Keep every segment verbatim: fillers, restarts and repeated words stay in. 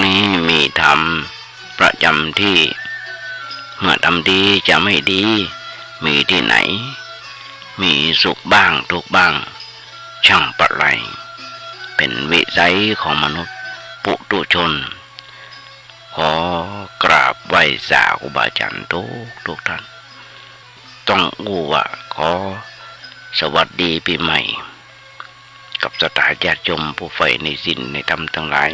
นี้มีธรรมประจ๋ำตี้ เมื่อทำดีจะไม่ดี มีตี้ไหน มีสุขบ้างทุกข์บ้าง ช่างประไล เป๋นวิสัยของมนุษย์ปุถุชน ขอกราบไหว้สาครูบาอาจ๋ารย์ทุกทุกท่าน ต้องอู้ว่าขอสวัสดีปี๋ใหม่ กับศรัทธาญาติโยมผู้ใฝ่ในศีลในธรรมตังหลาย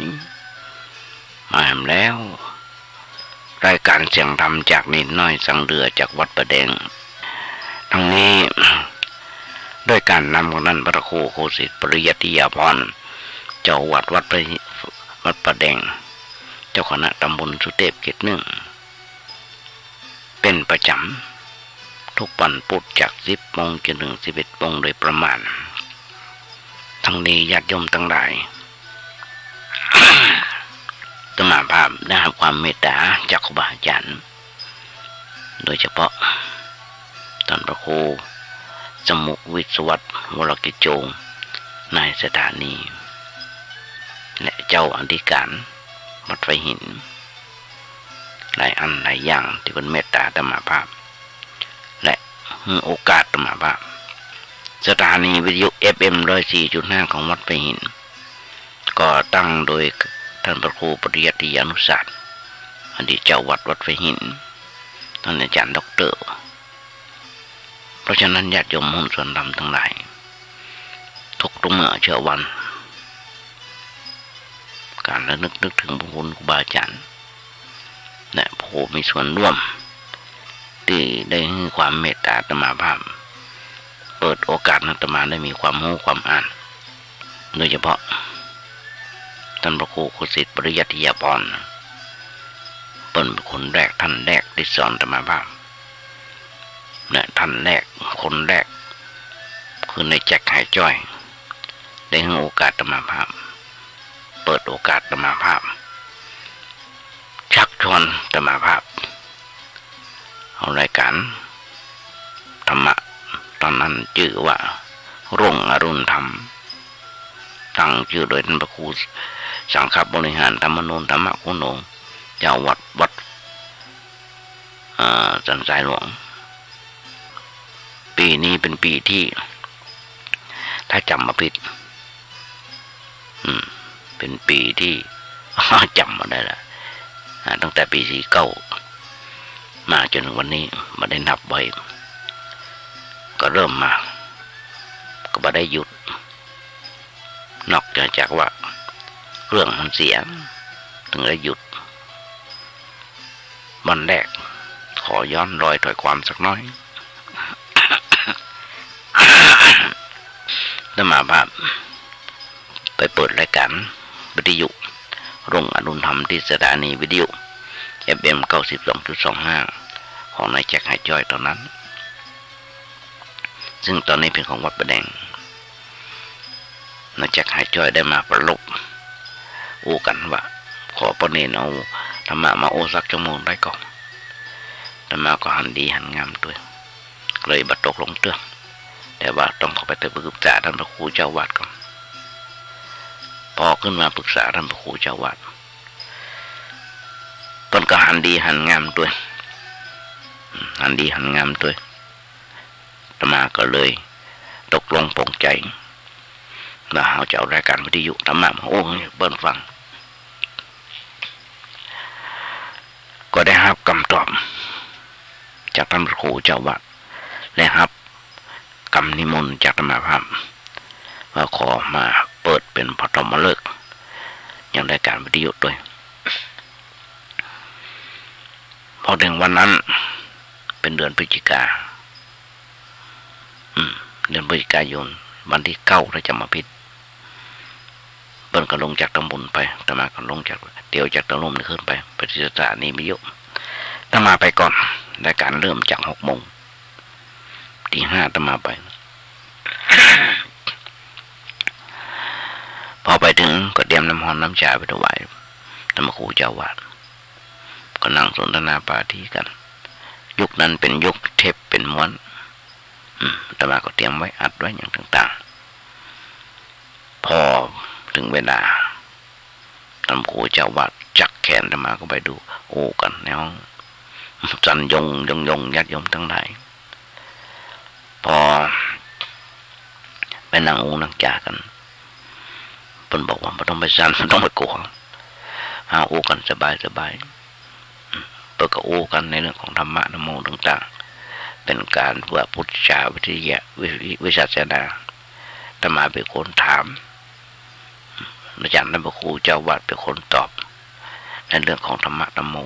มาแหมแล้ว รายก๋านเสียงธรรมจากเณรน้อยสังเดือจากวัดป่าแดง ทั้งนี้ ด้วยก๋านนำของต้านพระครูโคสิทธิ์ปริยัติยาภรณ์ เจ้าวัดวัดป่า วัดป่าแดง เจ้าคณะตำบลสุเทพเขตหนึ่ง เป๋นประจ๋ำ ทุกวันพุธจากสิบโมงจ๋นเถิงสิบเอ็ดโมงโดยประมาณ ทั้งนี้ญาติโยมตังหลาย อาตมาภาพได้ฮับความเมตต๋าจากครูบาอาจ๋ารย์ โดยเฉพาะต้านพระครูสมุขวิศวัตร วรกิจโจ นายสถานี และเจ้าอธิก๋านวัดฝายหิน หลายอันหลายอย่างตี้เปิ้นเมตต๋าอาตมาภาพ และหื้อโอกาสอาตมาภาพ สถานีวิทยุ เอฟเอ็ม ร้อยสี่จุดห้า ของวัดฝายหิน ก่อตั้งโดยต้านพระครูปริยัติยานุศาสตร์ อดีตเจ้าวัดวัดฝายหิน ต้านอาจ๋ารย์ด็อกเตอร์ เพราะฉะนั้นญาติโยมหุ้นส่วนธรรมตังหลาย ทุกๆเมื่อเช้าวัน ก๋านระลึกนึกเถิงพระคุณครูบาอาจ๋ารย์ และผู้มีส่วนร่วม ตี้ได้หื้อความเมตต๋าอาตมาภาพ เปิดโอกาสหื้ออาตมาได้มีความฮู้ความอ่าน โดยเฉพาะต้านพระครูโคสิทธิ์ปริยัติยาภรณ์ เปิ้นเป๋นคนแรก ต้านแรกตี้สอนอาตมาภาพ และต้านแรก คนแรก คือนายแจ็คหายจ้อย ได้หื้อโอกาสอาตมาภาพ เปิดโอกาสอาตมาภาพ ชักชวนอาตมาภาพ เอารายก๋านธรรมะ ต๋อนนั้นจื้อว่ารุ่งอรุณธรรม ตั้งจื้อโดยต้านพระครูสังฆบริหารธรรมนูน ธรรมคุณโน เจ้าวัดวัด อ่า สันทรายหลวง ปี๋นี้เป๋นปี๋ตี้ ถ้าจ๋ำบ่ผิด อืม เป๋นปี๋ตี้ จ๋ำบ่ได้ละ อ่า ตั้งแต่ปี๋สี่เก้า มาจ๋นเถิงวันนี้ บ่ได้นับไว้ ก็เริ่มมา ก็บ่ได้หยุด นอกจากว่าเครื่องมันเสีย เถิงได้หยุด วันแรก ขอย้อนรอยถ้อยความสักหน้อย อาตมาภาพไปเปิดรายการวิทยุรุ่งอรุณธรรมตี้สถานีวิทยุ เอฟเอ็ม เก้าสิบสองจุดสองห้า ของนายแจ็คหายจ้อยต๋อนนั้น ซึ่งต๋อนนี้เป๋นของวัดป่าแดง นายแจ็คหายจ้อยได้มาประลบอู้กั๋นว่า ขอป้อเณรเอาธรรมะมาอู้สักชั่วโมงได้ก่อ อาตมาก็หันดีหันงามตวย เลยบ่ตกลงเตื้อ แต่ว่าต้องเข้าไปปรึกษาต้านพระครูเจ้าวัดก่อน ปอขึ้นมาปรึกษาต้านพระครูเจ้าวัด เปิ้นก็หันดีหันงามตวย หันดีหันงามตวย อาตมาก็เลยตกลงปลงใจ๋ ว่าเฮาจะเอารายการวิทยุธรรมะมาอู้หื้อเปิ้นฟัง ก็ได้ฮับกำตอบจากต้านพระครูเจ้าวัด และฮับกำนิมนต์จากอาตมาภาพ ว่าขอมาเปิดเป๋นปฐมฤกษ์ ยังรายการวิทยุตวย พอเถิงวันนั้น เป๋นเดือนพฤศจิกา อืม เดือนพฤศจิกายน วันตี้เก้า ถ้าจ๋ำบ่ผิด เปิ้นก็ลงจากต๋ำบลไป อาตมาก็ลงจาก เตียวจากต๋ำบลขึ้นไป ไปตี้สถานีวิทยุ อาตมาไปก่อน รายการเริ่มจากหกโมง ตีห้าอาตมาไป พอไปเถิงก็เตรียมน้ำฮ้อนน้ำชาไปถวายต้านพระครูเจ้าวัด ก็นั่งสนทนาปาฐีกั๋น ยุคนั้นเป๋นยุคเทปเป๋นม้วน อืม อาตมาก็เตรียมไว้ อัดไว้อย่างต่างๆ พอเถิงเวลา ต้านครูเจ้าวัดจับแขนอาตมาเข้าไปดู อู้กั๋นในห้อง สั่นยงยงยง ญาติโยมตังหลาย ปอไปนั่งอู้นั่งจ๋ากั๋น เปิ้นบอกว่าบ่ต้องไปสั่น บ่ต้องไปกั๋ว หาอู้กั๋นสบายสบาย เปิ้นก็อู้กั๋นในเรื่องของธรรมะนะโมต่างๆ เป๋นก๋านเปื้อพุทธศาสนา วิทยา วิ วิ วิสัชนา อาตมาเป๋นคนถาม อาจ๋ารย์ต้านพระครูเจ้าวัดเป๋นคนตอบ ในเรื่องของธรรมะนะโม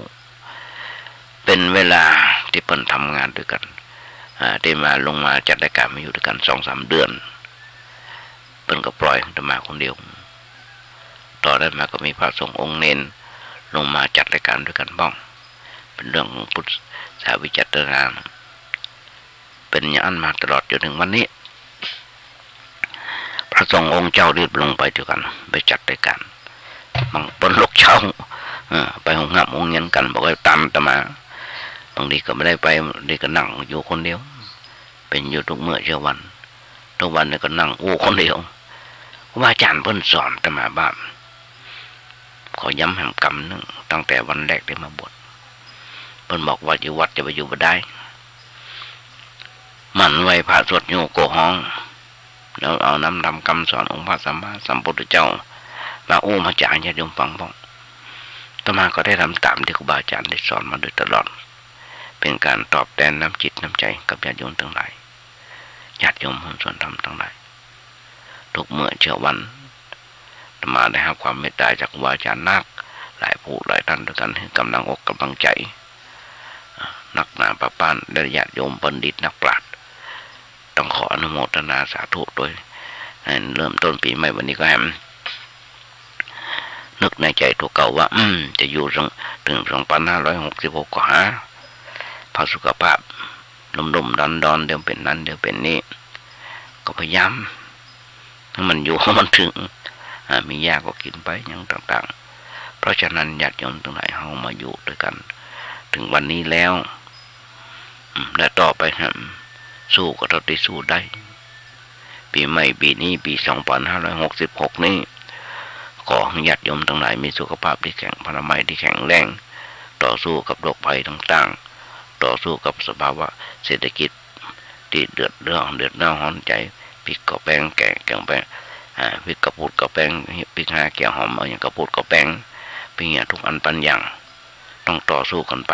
เป๋นเวลาตี้เปิ้นทำงานตวยกั๋น อ่า ตี้มาลงมาจัดรายก๋านมาอยู่ตวยกั๋นสองสามเดือน เปิ้นก็ปล่อยอาตมาคนเดียว ต่อนั้นมาก็มีพระสงฆ์องค์เณรลงมาจัดรายก๋านตวยกั๋นบ้าง เป๋นเรื่องของพุทธศาสนา วิสัชนา เป๋นอย่างอั้นมาตลอดจ๋นเถิงวันนี้ พระสงฆ์องค์เจ้ารีบลงไปตวยกั๋น ไปจัดรายก๋าน บางคนลุกเช้า เออ ไปโฮงร่ำโฮงเฮียนกั๋น บ่ได้ต๋ามอาตมา บางทีก็บ่ได้ไป บางทีก็นั่งอยู่คนเดียว เป๋นอยู่กู้เมื่อกู้วัน กู้วันนี้ก็นั่งอู้คนเดียว ครูบาอาจ๋ารย์เปิ้นสอนอาตมาว่า ขอย้ำแหมกำนึ่ง ตั้งแต่วันแรกตี้มาบวช เปิ้นบอกว่าอยู่วัดจะไปอยู่บ่ได้ หมั่นไหว้พระสวดโยโกฮ้อง แล้วเอานำธรรมกำสอนองค์พระสัมมาสัมพุทธเจ้ามาอู้มาจ๋าหื้อญาติโยมฟังบ้าง อาตมาก็ได้ทำต๋ามตี้ครูบาอาจ๋ารย์ได้สอนมาโดยตลอด เป๋นก๋านตอบแตนน้ำจิตน้ำใจ๋กับญาติโยมตังหลาย ญาติโยมมวลชนธรรมตังหลาย กู้เมื่อกู้วัน อาตมาได้ฮับความเมตต๋าจากครูบาอาจ๋ารย์นัก หลายผู้หลายต้านตวยกั๋น หื้อก๋ำลังอกก๋ำลังใจ๋ นักหนาปาป้าน และญาติโยมบัณฑิตนักปราชญ์ ต้องขออนุโมทนาสาธุตวย เริ่มต้นปี๋ใหม่วันนี้ก็แหม นึกในใจ๋ตั๋วเก่าว่า อืม จะอยู่เถิง เถิงสองปันห้าร้อยหกสิบหก ก็หา พอสุขภาพลุ่มๆดอนๆ เดี๋ยวเป๋นนั้น เดี๋ยวเป๋นนี้ ก็พยายามหื้อมันอยู่ หื้อมันเถิง อ่า มีหญ้าก็กิ๋นไป อย่างต่างๆ เพราะฉะนั้นญาติโยมตังหลาย เฮามาอยู่ตวยกั๋นเถิงวันนี้แล้ว อืม และต่อไปแหม สู้ก็เต้าตี้สู้ได้ ปี๋ใหม่ปี๋นี้ ปี๋สองปันห้าร้อยหกสิบหกนี้ ขอหื้อญาติโยมตังหลายมีสุขภาพตี้แข็ง พลามัยตี้แข็งแรง ต่อสู้กับโรคภัยต่างๆ ต่อสู้กับสภาวะเศรษฐกิจตี้เดือดร้อน เดือดร้อนฮ้อนใจ๋ ปิ๊กก็แปง แก๋ แก๋แปง อ่า ปิ๊กกะปูดกะแปง ปิ๊กหาแก้วหอม เอาหยังกะปูดกะแปง ปิ๊กเหียกู้อันปันอย่าง ต้องต่อสู้กั๋นไป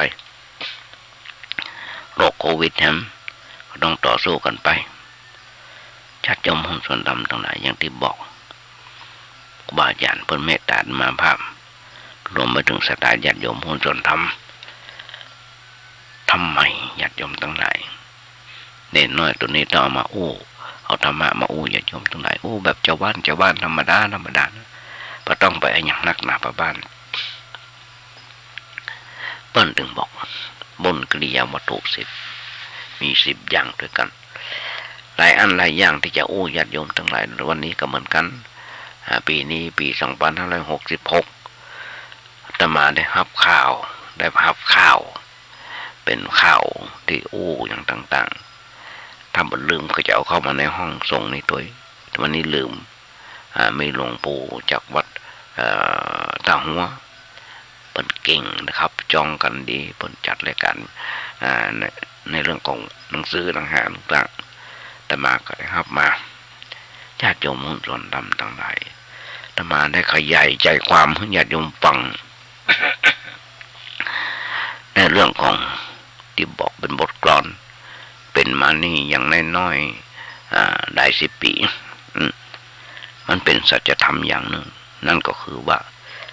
โรคโควิดแหม ก็ต้องต่อสู้กั๋นไป ญาติโยมมวลชนธรรมตังหลาย อย่างตี้บอก ครูบาอาจ๋ารย์เปิ้นเมตต๋าอาตมาภาพ รวมไปเถิงศรัทธาญาติโยมมวลชนธรรม ทำไมญาติโยมตังหลาย เณรน้อยตั๋วนี้ต้องเอามาอู้ เอาธรรมะมาอู้ญาติโยมตังหลาย อู้แบบจาวบ้าน จาวบ้านธรรมดา ธรรมดา บ่ต้องไปอะหยังนักหนาปาป้าน เปิ้นเถิงบอก บุญกิริยาวัตถุสิบ มีสิบอย่างตวยกั๋น หลายอันหลายอย่างตี้จะอู้ญาติโยมตังหลาย วันนี้ก็เหมือนกั๋น อ่า ปี๋นี้ปี๋สองปันห้าร้อยหกสิบหก อาตมาได้ฮับข่าว ได้ฮับข่าว เป๋นข่าวตี้อู้อย่างต่างๆ ถ้าบ่ลืมก็จะเอาเข้ามาในห้องสงฆ์นี้ตวย แต่วันนี้ลืม อ่า มีหลวงปู่จากวัด เอ่อ ต้าฮัว เปิ้นเก่งนะครับ จ้องกั๋นดี เปิ้นจัดรายก๋าน อ่า ใน ในเรื่องของหนังสือต่างหากต่างๆ อาตมาก็ได้ฮับมา ญาติโยมมวลชนธรรมตังหลาย อาตมาได้ขยายใจ๋ความหื้อญาติโยมฟัง ในเรื่องของตี้บอกเป๋นบทกลอน เป๋นมานี่อย่างน้อยๆ อ่า หลายสิบปี๋ อืม มันเป๋นสัจธรรมอย่างนึ่ง นั่นก็คือว่า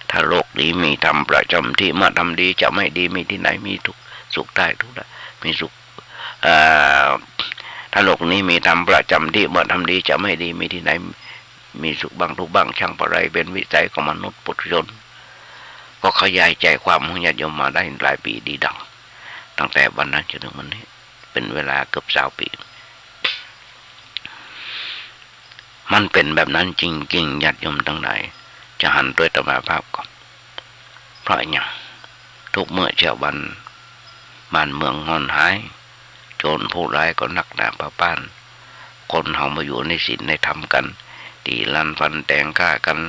ถ้าโลกนี้มีธรรมประจ๋ำตี้ เมื่อทำดีจะไม่ดี มีตี้ไหน มีทุกข์ สุขได้ทุกข์ได้ มีสุข เอ่อ ถ้าโลกนี้มีธรรมประจ๋ำตี้ เมื่อทำดีจะไม่ดี มีตี้ไหน มีสุขบ้างทุกข์บ้าง ช่างปะไร เป๋นวิสัยของมนุษย์ปุถุชน ก็ขยายใจ๋ความหื้อญาติโยมมาได้หลายปี๋ดีดัง ตั้งแต่วันนั้นจนเถิงวันนี้ เป๋นเวลาเกือบซาวปี๋ มันเป๋นแบบนั้นจริงๆ ญาติโยมตังหลาย จะหันตวยอาตมาภาพก่อน เพราะหยัง กู้เมื่อกู้วัน บ้านเมืองฮ้อนฮ้าย โจรผู้ร้ายก็นักหนาปาป้าน คนเฮาบ่อยู่ในศีลในธรรมกั๋น ตี๋ลันฟันแตงฆ่ากั๋น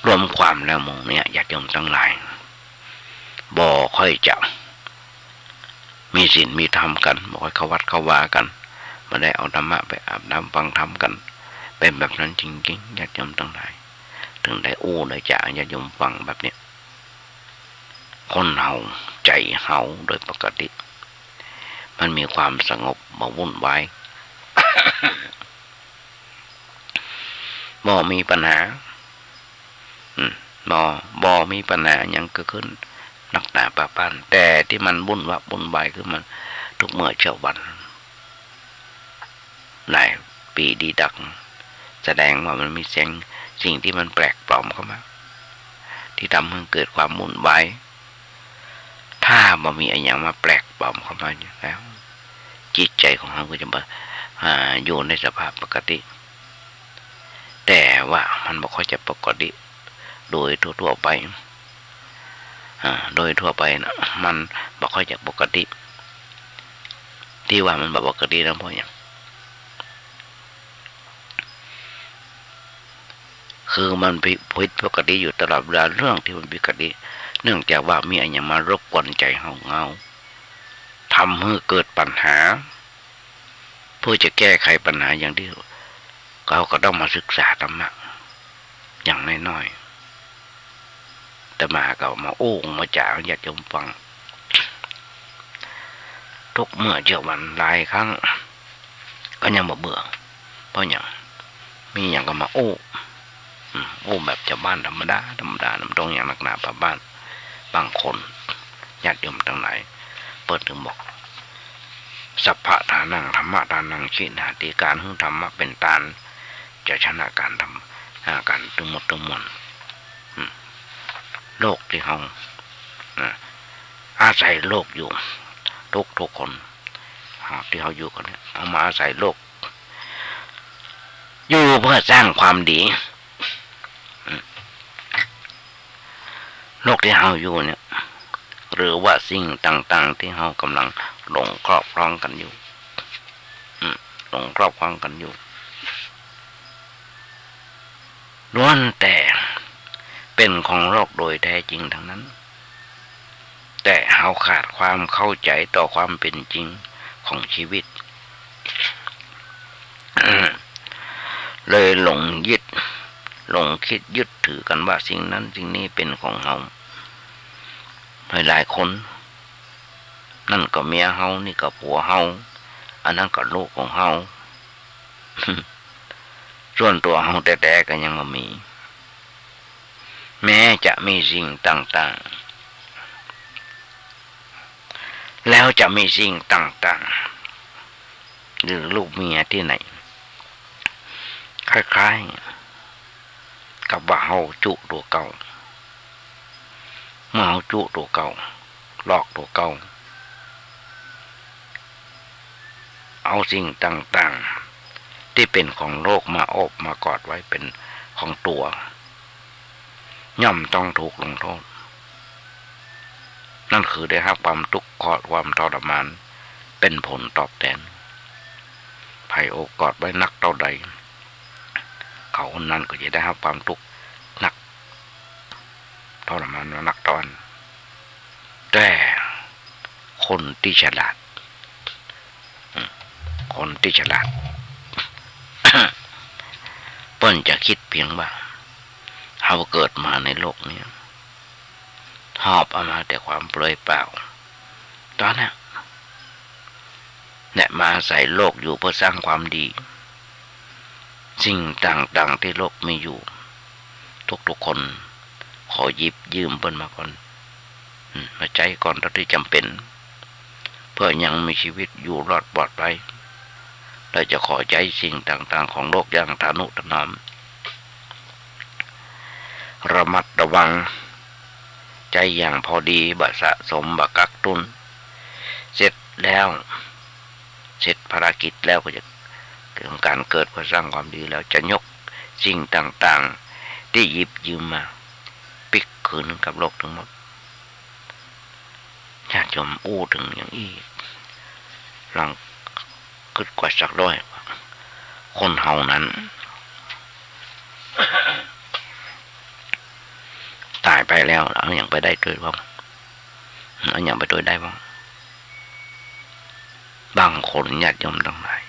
รวมความแล้วหมู่เนี่ย ญาติโยมตังหลาย บ่ค่อยจะมีศีลมีธรรมกั๋น บ่ค่อยเข้าวัดเข้าวากั๋น บ่ได้เอาธรรมะไปอาบน้ำฟังธรรมกั๋น เป๋นแบบนั้นจริงๆ ญาติโยมตังหลาย เถิงได้อู้ได้จ๋า ญาติโยมฟังแบบเนี้ย คนเฮา ใจ๋เฮาโดยปกติ มันมีความสงบ บ่วุ่นวาย บ่มีปัญหา อืม บ่ บ่มีปัญหาหยังเกิดขึ้นนักหนาปะปาน แต่ตี้มันวุ่นวะวุ่นวายขึ้นมาทุกเมื่อเช้าวัน หลายปี๋ดีดัก แสดงว่ามันมีเสียง สิ่งตี้มันแปลกปลอมเข้ามา ตี้ทำหื้อเกิดความวุ่นวาย ถ้าบ่มีอะหยังมาแปลกปลอมเข้ามาแล้ว จิตใจ๋ของเฮาก็จะบ่ อ่า อยู่ในสภาพปกติ แต่ว่ามันบ่ค่อยจะปกติ โดยทั่วๆ ไป อ่า โดยทั่วไปนะ มันบ่ค่อยจะปกติ ตี้ว่ามันบ่ปกตินะ เพราะหยัง คือมันผิด ผิดปกติอยู่ตลอดเวลา เรื่องตี้มันผิดปกติ เนื่องจากว่ามีอะหยังมารบกวนใจ๋เฮา เฮา ทำหื้อเกิดปัญหา เพื่อจะแก้ไขปัญหาอย่างนี้ เฮาก็ต้องมาศึกษาธรรมะ อย่างน้อยๆ อาตมาก็มาอู้มาจ๋าหื้อญาติโยมฟัง ทุกเมื่อเช้าวันหลายครั้ง ก็ยังบ่เบื่อ เพราะหยัง มีหยังก็มาอู้ อืม อู้แบบจาวบ้านธรรมดา ธรรมดา บ่ต้องหยังนักหนาปะปาน บางคน ญาติโยมตังหลาย เปิ้นเถิงบอก สัพพะทานัง ธัมมะทานัง ทิฏฐิ ก๋านหื้อธรรมะเป๋นตาน จะชนะก๋านทำ อ่า ก๋านตึงหมดตึงมวล อืม โลกตี้เฮา อ่า อาศัยโลกอยู่ ทุกๆ คน อ่า ตี้เฮาอยู่กั๋นเนี่ย เฮามาอาศัยโลก อยู่เพื่อสร้างความดี อืม โลกตี้เฮาอยู่เนี่ย หรือว่าสิ่งต่างๆ ตี้เฮาก่ำลังหลงครอบครองกั๋นอยู่ อืม หลงครอบครองกั๋นอยู่ ล้วนแต่เป๋นของโลกโดยแท้จริงทั้งนั้น แต่เฮาขาดความเข้าใจ๋ต่อความเป๋นจริงของชีวิต เลยหลงยึด หลงคิดยึดถือกั๋นว่าสิ่งนั้นสิ่งนี้เป๋นของเฮา หลายๆ คน นั่นก็เมียเฮา นี่ก็ผัวเฮา อันนั้นก็ลูกของเฮา ส่วนตั๋วเฮาแต๊ๆ ก็ยังบ่มี แม้จะมีสิ่งต่างๆ แล้วจะมีสิ่งต่างๆ หรือลูกเมียตี้ไหน คล้ายๆ กับว่าเฮาจุตั๋วเก่า เมื่อเฮาจุตั๋วเก่า หลอกตั๋วเก่า เอาสิ่งต่างๆ ตี้เป๋นของโลกมาโอบมากอดไว้เป๋นของตั๋ว ย่อมต้องถูกลงโทษ นั่นคือได้ฮับความตุ๊กข์ ความทรมาน เป๋นผลตอบแตน ใผโอบกอดไว้นักเต้าใด เขาคนนั้นก็จะได้ฮับความตุ๊กข์หนัก ทรมานมานักเต้านั้น แต่คนตี้ฉลาด อืม คนตี้ฉลาด เปิ้นจะกึ๊ดเปียงว่า เฮาเกิดมาในโลกนี้ หอบเอามาแต่ความเปลือยเปล่า ต๋อนนั้น และมาอาศัยโลกอยู่เพื่อสร้างความดี สิ่งต่างๆ ตี้โลกมีอยู่ ทุกๆ คน ขอหยิบยืมเปิ้นมาก่อน อืม มาใจ๊ก่อนเต้าตี้จ๋ำเป๋น เพื่อยังมีชีวิตอยู่รอดปลอดภัย และจะขอใจ๊สิ่งต่างๆ ของโลกอย่างทะนุถนอม ระมัดระวัง ใจ๊อย่างพอดี บ่สะสม บ่กักตุน เสร็จแล้ว เสร็จภารกิจแล้วก็จะ ก๋านเกิดเพื่อสร้างความดีแล้ว จะยกสิ่งต่างๆ ตี้หยิบยืมมา ปิ๊กคืนกับโลกตึงหมด ญาติโยมอู้เถิงอย่างอี้ ลองกึ๊ดกว่าสักด้อย คนเฮานั้น แล้ว เอาหยังไปได้ตวยบ้าง เอาหยังไปตวยได้บ้าง บางคนญาติโยมตังหลาย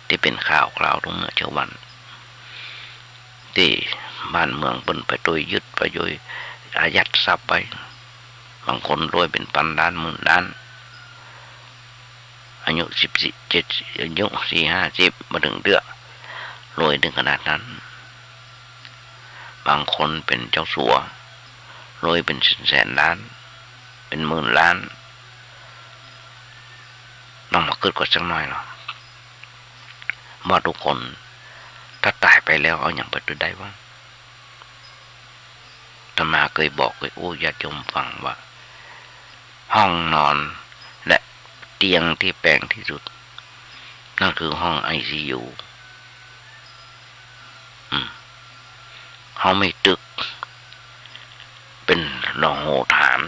ตี้เป๋นข่าวคราวตรงเมื่อเช้าวัน ตี้บ้านเมืองเปิ้นไปตวยยึดไปโยยอายัดทรัพย์ไป บางคนรวยเป๋นปันล้านหมื่นล้าน อายุสิบสี่ เจ็ด อายุสี่ห้าสิบ บ่เถิงเตื้อ รวยเถิงขนาดนั้น บางคนเป๋นเจ้าสัว รวยเป๋นแสนๆ ล้าน เป๋นหมื่นล้าน ลองมากึ๊ดกั๋นสักหน้อยเนาะ ว่าตุ๊กคนถ้าต๋ายไปแล้วเอาหยังไปตวยได้บ้าง อาตมาเกยบอกเกยอู้ญาติโยมฟังว่า ห้องนอนและเตียงตี้แปงตี้สุด นั่นคือห้องไอซียู อืม เฮามีตึกเป๋นหอโหฐาน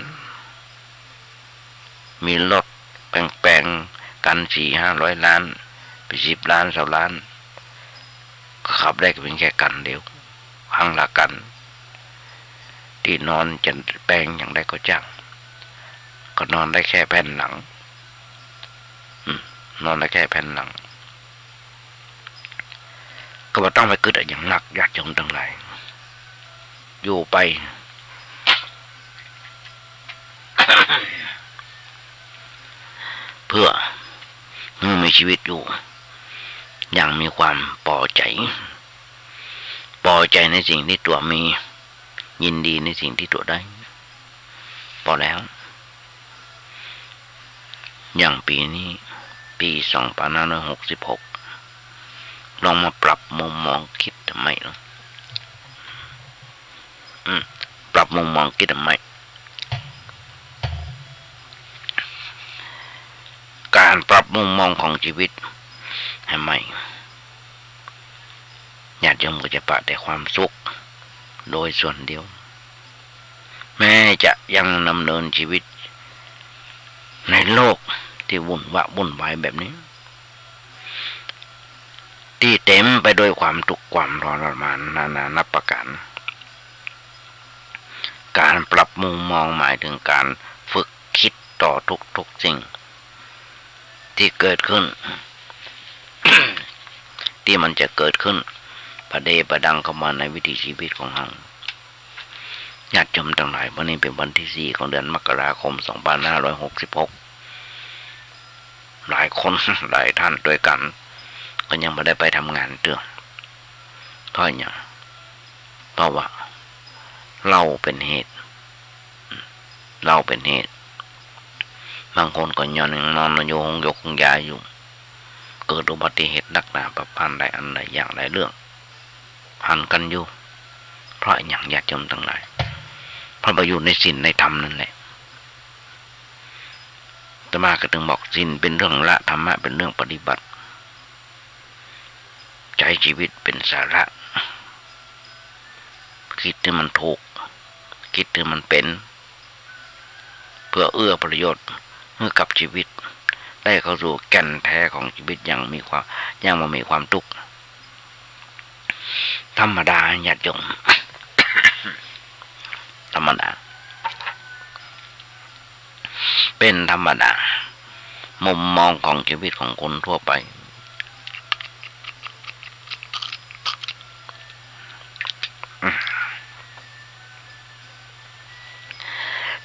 มีรถแปงๆ กั๋นสี่ห้าร้อยล้าน เป๋นสิบล้าน ซาวล้าน ก็ขับได้เป๋นแค่กั๋นเดียว ครั้งละกั๋น ตี้นอนจะแปงอย่างใดก็จ้าง ก็นอนได้แค่แผ่นหนัง อืม นอนได้แค่แผ่นหนัง ก็บ่ต้องไปกึ๊ดอะหยังนัก ญาติโยมตังหลาย อยู่ไป เปื้อหื้อมีจีวิตอยู่อย่างมีความปอใจ๋ ปอใจ๋ในสิ่งตี้ตั๋วมี ยินดีในสิ่งตี้ตั๋วได้ ปอแล้ว อย่างปี๋นี้ ปี๋สองปันห้าร้อยหกสิบหก ลองมาปรับมุมมองกึ๊ดใหม่เนาะ อืม ปรับมุมมองกึ๊ดใหม่ ก๋านปรับมุมมองของจีวิตหื้อใหม่ ญาติโยมก็จะปะแต่ความสุขโดยส่วนเดียว แม้จะยังดำเนินจีวิตในโลกตี้วุ่นวะวุ่นวายแบบนี้ ตี้เต๋มไปด้วยความตุ๊กข์ความทรมานนานานับประก๋าน ก๋านปรับมุมมองหมายเถิงก๋านฝึกกึ๊ดต่อทุกๆ สิ่งตี้เกิดขึ้น ตี้มันจะเกิดขึ้นปะเดปะดังเข้ามาในวิถีจีวิตของเฮา ญาติโยมตังหลาย วันนี้เป๋นวันตี้สี่ของเดือนมกราคมสองปันห้าร้อยหกสิบหก หลายคน หลายต้านตวยกั๋น ก็ยังบ่ได้ไปทำงานเตื้อ เพราะหยัง เพราะว่าเหล้าเป๋นเหตุ เหล้าเป๋นเหตุ บางคนก็ย้อนยังนอนอยู่โฮงยกโฮงยาอยู่ เกิดอุบัติเหตุนักหนาประพานหลายอันหลายอย่างหลายเรื่อง หันกั๋นอยู่ เพราะหยัง ญาติโยมตังหลาย เพราะบ่อยู่ในศีลในธรรมนั่นแหละ อาตมาก็เถิงบอก ศีลเป๋นเรื่องละ ธรรมะเป๋นเรื่องปฏิบัติ ใจ๊จีวิตเป๋นสาระ กึ๊ดหื้อมันถูก กึ๊ดหื้อมันเป๋น เปื้อเอื้อประโยชน์หื้อกับจีวิต ได้เข้าสู่แก่นแท้ของจีวิตอย่างมีความ อย่างบ่มีความตุ๊กข์ ธรรมดา ญาติโยม ธรรมดา เป๋นธรรมดา มุมมองของจีวิตของคนทั่วไป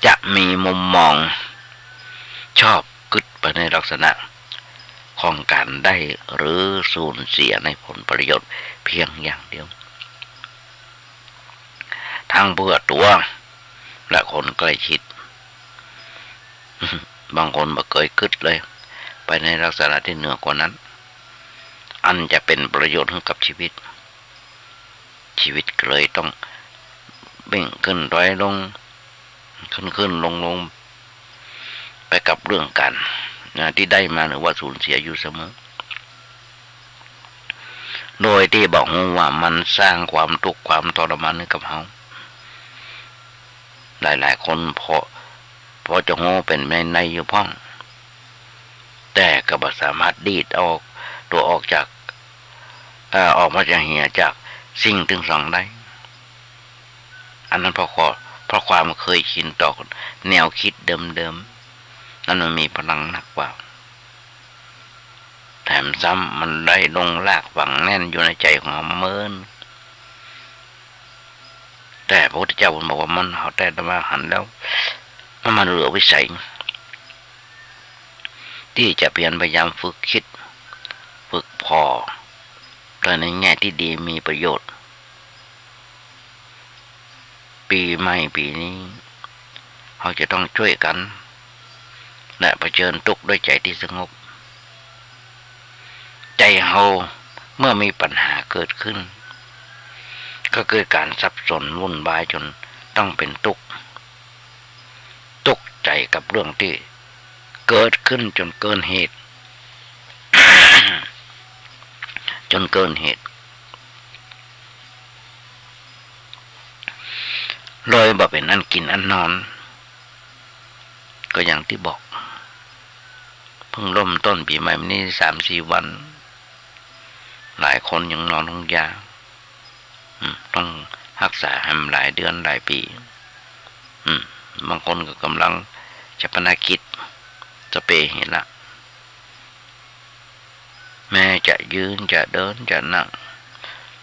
จะมีมุมมองชอบกึ๊ดไปในลักษณะของก๋านได้หรือสูญเสียในผลประโยชน์เพียงอย่างเดียว ทั้งเปื้อตั๋วและคนใก้ชิด บางคนบ่เกยกึ๊ดเลย ไปในลักษณะตี้เหนือกว่านั้น อันจะเป๋นประโยชน์หื้อกับจีวิต จีวิตก็เลยต้องวิ่งขึ้นถอยลง ขึ้นๆ ลงๆ ไปกับเรื่องก๋าน นะ ตี้ได้มาหรือว่าสูญเสียอยู่เสมอ โดยตี้บ่ฮู้ว่ามันสร้างความตุ๊กข์ความทรมานหื้อกับเฮา หลายๆ คนพอ พอจะฮู้เป๋นในๆ อยู่พ่อง แต่ก็บ่สามารถดีดเอาตั๋วออกจาก เอ่อ ออกมาจากเหียจากสิ่งตึงสองได้ อันนั้นเพราะข้อ เพราะความเคยชินต่อแนวคิดเดิมๆ นั้นมันมีพลังนักกว่า แถมซ้ำมันได้ลงรากฝังแน่นอยู่ในใจ๋ของเฮาเมิน แต่พระพุทธเจ้าเปิ้นบอกว่ามัน เฮาแต่ว่าหันแล้ว มัน มันเหลือวิสัย ตี้จะเพียรพยายามฝึกคิด ฝึกผ่อ แต่ในแง่ตี้ดีมีประโยชน์ ปี๋ใหม่ปี๋นี้ เฮาจะต้องจ้วยกั๋น และเผชิญตุ๊กข์ด้วยใจ๋ตี้สงบ ใจ๋เฮาเมื่อมีปัญหาเกิดขึ้น ก็เกิดก๋านสับสนวุ่นวายจ๋นต้องเป๋นตุ๊กข์ ตุ๊กข์ใจ๋กับเรื่องตี้เกิดขึ้นจ๋นเกินเหตุ จ๋นเกินเหตุ เลยบ่เป๋นอันกิ๋นอันนอน ก็อย่างตี้บอก เพิ่งเริ่มต้นปี๋ใหม่มานี้สามสี่วัน หลายคนยังนอนโฮงยา อืม ต้องฮักษาแหมหลายเดือนหลายปี๋ อืม บางคนก็ก่ำลังฌาปนกิจ สะเปเหละ แม้จะยืน จะเดิน จะนั่ง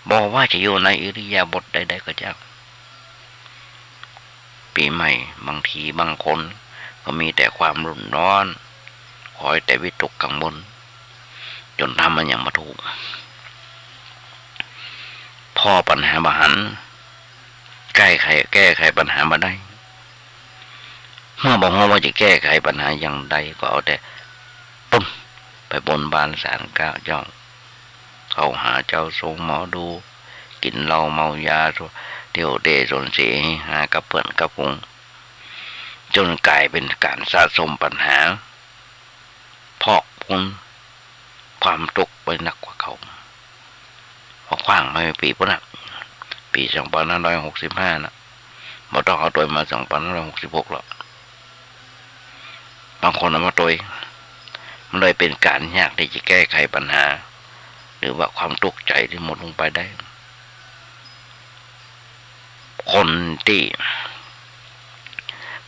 บ่ว่าจะอยู่ในอิริยาบถใดๆ ก็จ้าง ปี๋ใหม่บางทีบางคนก็มีแต่ความรุ่มร้อน คอยแต่วิตกกังวล จ๋นทำอันหยังบ่ถูก ผ่อปัญหาบ่หัน แก้ไข แก้ไขปัญหาบ่ได้ เมื่อบ่ฮู้ว่าจะแก้ไขปัญหาอย่างใด ก็เอาแต่ปึ้ม ไปบนบานศาลเจ้า เข้าหาเจ้าทรงหมอดู กิ๋นเหล้าเมายา เที่ยวเตร่สนเสเฮฮากับเปื้อนกับฝูง จ๋นก๋ายเป๋นก๋านสะสมปัญหา พอกพูนความตุ๊กข์ไปนักกว่าเก่า พอคว้างมาปี๋ปู๊นน่ะ ปี๋สองปันห้าร้อยหกสิบห้าน่ะ บ่ต้องเอาตวยมาสองปันห้าร้อยหกสิบหกหรอก บางคนเอามาตวย มันเลยเป๋นก๋านยากตี้จะแก้ไขปัญหา หรือว่าความตุ๊กข์ใจ๋ตี้หมดลงไปได้ คนตี้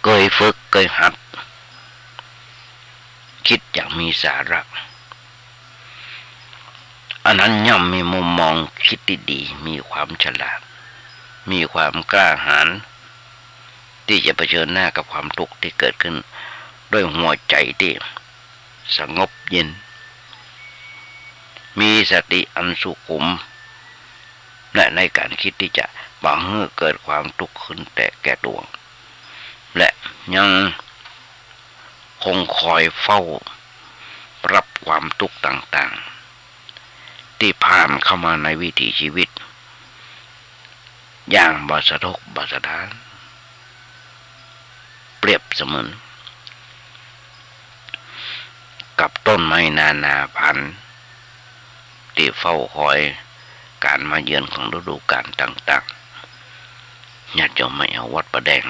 เกยฝึกเกยหัด คิดอย่างมีสาระ อันนั้นย่อมมีมุมมองคิดตี้ดี มีความฉลาด มีความกล้าหาญ ตี้จะเผชิญหน้ากับความตุ๊กข์ตี้เกิดขึ้น ด้วยหัวใจ๋ตี้สงบเย็น มีสติอันสุขุม และในก๋านคิดตี้จะบ่หื้อเกิดความตุ๊กข์ขึ้นแต่แก่ตั๋ว และยังคงคอยเฝ้ารับความตุ๊กข์ต่างๆ ตี้ผ่านเข้ามาในวิถีชีวิต อย่างบ่สะทกบ่สะท้าน เปรียบเสมือนกับต้นไม้นานาพันธุ์ ตี้เฝ้าคอยก๋านมาเยือนของฤดูกาลต่างๆ ญาติโยมมาแอ่ววัดป่าแดง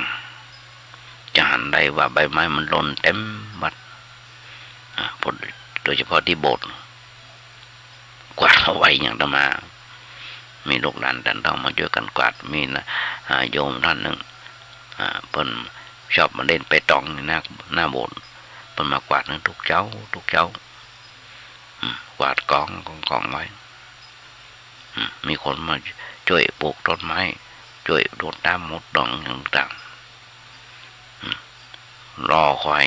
จะหันได้ว่าใบไม้มันหล่นเต็มวัด อ่า โดยเฉพาะตี้โบสถ์ กวาดเอาไว้อย่างอาตมา มีลูกหลานต้านเฒ่ามาจ้วยกั๋นกวาด มีนะ อ่า โยมต้านนึ่ง อ่า เปิ้นชอบมาเล่นเปตองหน้า หน้าโบสถ์ เปิ้นมากวาดนั้นทุกเจ๊า ทุกเจ๊า อืม กวาดก๋อง ก๋อง ก๋องไว้ อืม มีคนมาจ้วยปูกต้นไม้ จ้วยรดน้ำรดดองอย่างต่างๆ อืม รอคอย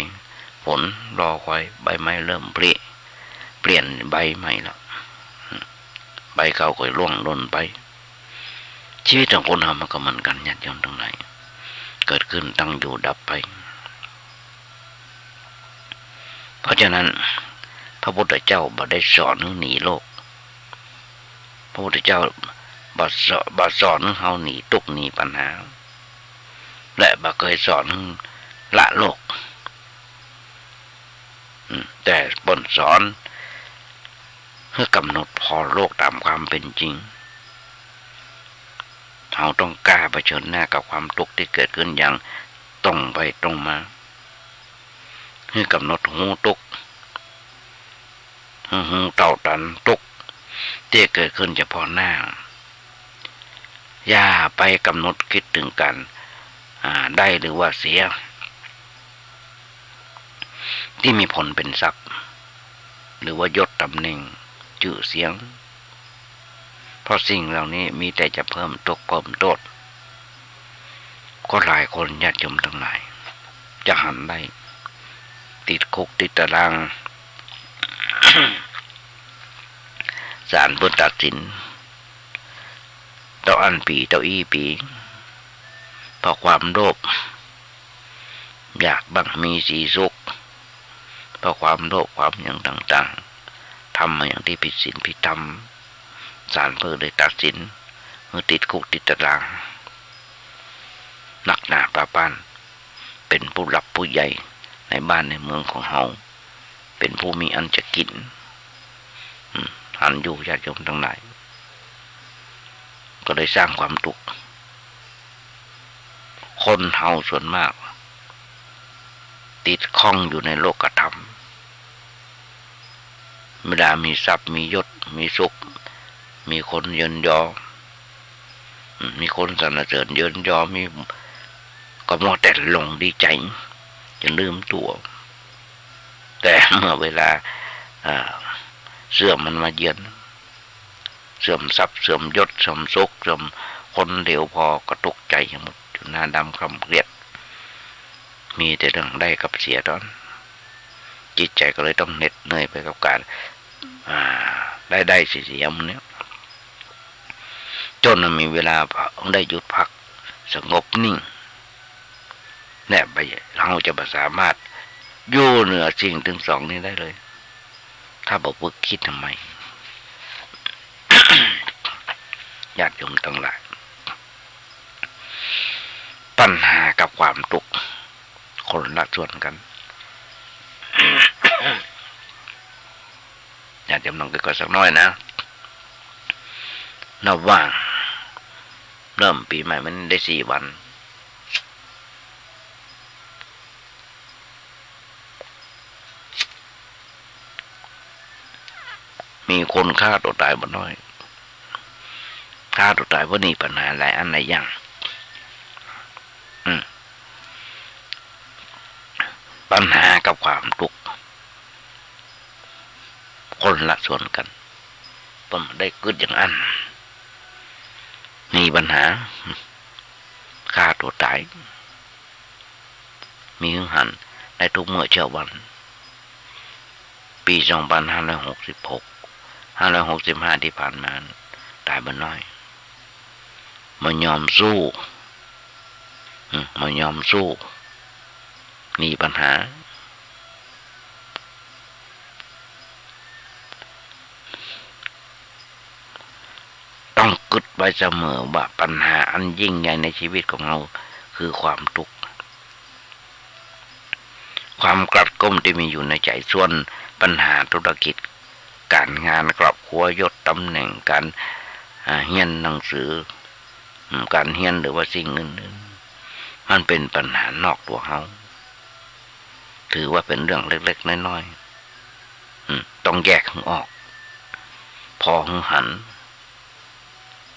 ฝน รอคอยใบไม้เริ่มผลิ เปลี่ยนใบใหม่แล้ว อืม ใบเก่าก็ร่วงหล่นไป ชีวิตของคนเฮามันก็เหมือนกั๋น ญาติโยมตังหลาย เกิดขึ้น ตั้งอยู่ ดับไป เพราะฉะนั้น พระพุทธเจ้าบ่ได้สอนหื้อหนีโลก พระพุทธเจ้าบ่สอน บ่สอนหื้อเฮาหนีตุ๊กข์หนีปัญหา และบ่เกยสอนหื้อละโลก อืม แต่เปิ้นสอนหื้อกำหนดผ่อโลกต๋ามความเป๋นจริง เฮาต้องกล้าเผชิญหน้ากับความตุ๊กข์ตี้เกิดขึ้นอย่างตรงไปตรงมา หื้อกำหนดฮู้ตุ๊กข์ หื้อฮู้เต้าตันตุ๊กข์ตี้เกิดขึ้นเฉพาะหน้า อย่าไปกำหนดกึ๊ดเถิงก๋าน อ่า ได้หรือว่าเสีย ตี้มีผลเป๋นทรัพย์ หรือว่ายศต๋ำแหน่ง จื้อเสียง เพราะสิ่งเหล่านี้มีแต่จะเพิ่มตุ๊กข์เพิ่มโต้ษ ก็หลายคนญาติโยมตังหลาย จะหันได้ ติดคุกติดต๋าราง ศาลเปิ้นตัดสิน เต้าอั้นปี๋ เต้าอี้ปี๋ เพราะความโลภ อยากบั้งมีสีสุข เพราะความโลภความหยังต่างๆ ทำมาอย่างตี้ผิดศีลผิดธรรม ศาลเปิ้นเลยตัดสินหื้อติดคุกติดต๋าราง นักหนาปาปาน เป๋นผู้หลักผู้ใหญ่ในบ้านในเมืองของเฮา เป๋นผู้มีอันจะกิ๋น อืม หันอยู่ญาติโยมตังหลาย ก็เลยสร้างความตุ๊กข์ คนเฮาส่วนมาก ติดข้องอยู่ในโลกธรรม เวลามีทรัพย์ มียศ มีสุข มีคนเยินยอ อืม มีคนสรรเสริญเยินยอ มี ก็มัวแต่หลงดีใจ๋ จ๋นลืมตั๋ว แต่เมื่อเวลา อ่า เสื่อมมันมาเยือน เสื่อมทรัพย์ เสื่อมยศ เสื่อมสุข เสื่อมคนเหลียวผ่อ ก็ตุ๊กข์ใจ๋หมด อยู่หน้าดำคร่ำเครียด มีแต่เรื่องได้กับเสียเต้านั้น จิตใจ๋ก็เลยต้องเหน็ดเหนื่อยไปกับก๋าน อ่า ได้ๆ เสียๆ หมู่นี้ จ๋นมันมีเวลาได้หยุดพักสงบนิ่ง เนี่ย บ่ เฮาจะบ่สามารถอยู่เหนือสิ่งตึงสองนี้ได้เลย ถ้าบ่ฝึกคิดใหม่ ญาติโยมตังหลาย ปัญหากับความตุ๊กข์ คนละส่วนกั๋น ญาติโยมลองกึ๊ดก่อนสักหน้อยนะ นับว่า เริ่มปี๋ใหม่มาได้สี่วัน มีคนฆ่าตั๋วต๋ายบ่น้อย ฆ่าตั๋วต๋ายเพราะหนีปัญหาหลายอันหลายอย่าง อืม ปัญหากับความตุ๊กข์ คนละส่วนกั๋น เปิ้นได้กึ๊ดอย่างอั้น หนีปัญหา ฆ่าตั๋วต๋าย มีหื้อหันได้ทุกเมื่อเช้าวัน ปี๋สองปันห้าร้อยหกสิบหก ห้าร้อยหกสิบห้าตี้ผ่านมา ต๋ายบ่น้อย บ่ยอมสู้ อืม บ่ยอมสู้ หนีปัญหา ต้องกึ๊ดไว้เสมอว่าปัญหาอันยิ่งใหญ่ในชีวิตของเฮาคือความตุ๊กข์ ความกลัดกลุ้มตี้มีอยู่ในใจ๋ ส่วนปัญหาธุรกิจ ก๋านงาน ครอบครัว ยศ ต๋ำแหน่ง ก๋าน อ่า เฮียนหนังสือ อืม ก๋านเฮียนหรือว่าสิ่งอื่นๆ มันเป๋นปัญหานอกตั๋วเฮา ถือว่าเป๋นเรื่องเล็กๆ น้อยๆ อืม ต้องแยกหื้อออก ผ่อหื้อหัน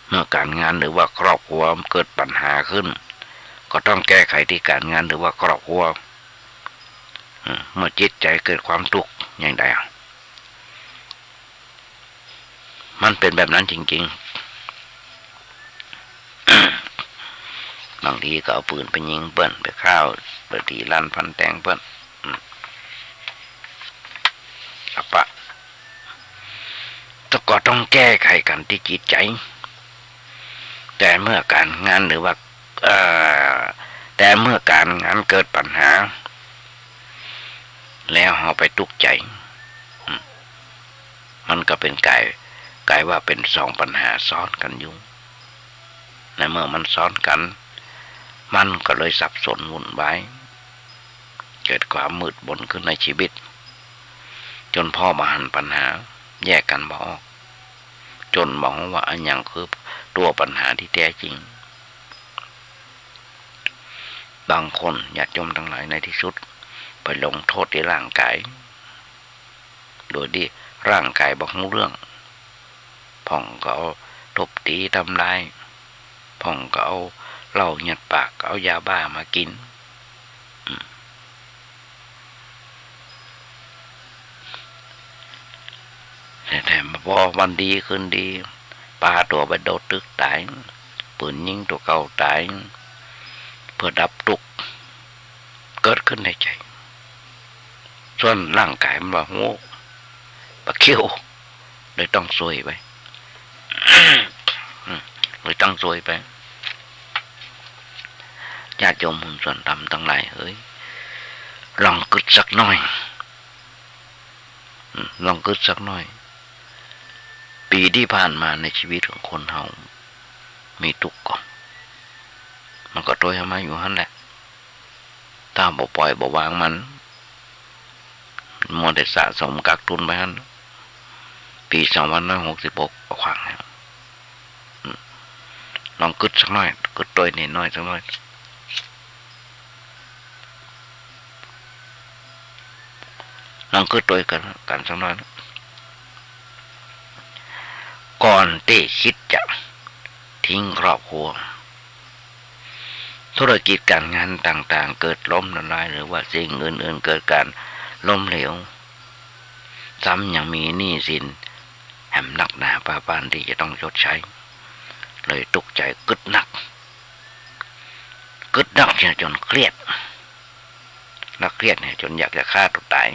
เมื่อก๋านงานหรือว่าครอบครัวเกิดปัญหาขึ้น ก็ต้องแก้ไขตี้ก๋านงานหรือว่าครอบครัว อืม เมื่อจิตใจ๋เกิดความตุ๊กข์อย่างใดอะ มันเป๋นแบบนั้นจริงๆ บางทีก็เอาปืนไปยิงเปิ้น ไปฆ่า ไปตี๋ลันฟันแตงเปิ้น อืม อัปปะ แต่ก็ต้องแก้ไขกั๋นตี้จิตใจ๋ แต่เมื่อก๋านงานหรือว่า เอ่อ แต่เมื่อก๋านงานเกิดปัญหา แล้วเฮาไปตุ๊กข์ใจ๋ อืม มันก็เป๋นก๋าย ก๋ายว่าเป๋นสองปัญหาซ้อนกั๋นอยู่ ในเมื่อมันซ้อนกั๋น มันก็เลยสับสนวุ่นวาย เกิดความมืดมนขึ้นในชีวิต จ๋นผ่อบ่หันปัญหา แยกกั๋นบ่ออก จ๋นบ่ฮู้ว่าอะหยังคือตั๋วปัญหาตี้แต๊จริง บางคนญาติโยมตังหลายในตี้สุดไปลงโต้ษตี้ร่างก๋าย โดยตี้ร่างก๋ายบ่ฮู้เรื่อง พ่องก็เอาทุบตี๋ทำลาย พ่องก็เอา เหล้ายัดปาก เอายาบ้ามากิ๋น อืม แต่ แต่พอวันดีคืนดี ปาตั๋วไปโดดตึกต๋าย ปืนยิงตั๋วเก่าต๋าย เพื่อดับตุ๊กข์ เกิดขึ้นในใจ๋ ส่วนร่างก๋ายมันว่า โห ปะเคี้ยว เลยต้องซวยไป อืม เลยต้องซวยไป ญาติโยมหุ้นส่วนธรรมตังหลายเอ๋ย ลองกึ๊ดสักหน้อย อืม ลองกึ๊ดสักหน้อย ปี๋ตี้ผ่านมาในชีวิตของคนเฮา มีตุ๊กข์ก่อ มันก็ตวยเอามาอยู่หั้นแหละ ถ้าบ่ป่อยบ่วางมัน มัวแต่สะสมกักตุนไปหั้น ปี๋สองพันห้าร้อยหกสิบหกก็ขว้างแล้ว อืม ลองกึ๊ดสักหน้อย กึ๊ดตวยเณรน้อยสักหน้อย ลองกึ๊ดตวยกั๋น กั๋นสักหน้อย ก่อนตี้คิดจะทิ้งครอบครัว ธุรกิจก๋านงานต่างๆ เกิดล้มละลาย หรือว่าสิ่งอื่นๆ เกิดก๋านล้มเหลว ซ้ำยังมีหนี้สินแหมนักหนาป้าป้านตี้จะต้องชดใช้ เลยตุ๊กข์ใจ๋กึ๊ดนัก กึ๊ดนักเสียจ๋นเครียด และเครียดเนี่ยจ๋นอยากจะฆ่าตั๋วต๋าย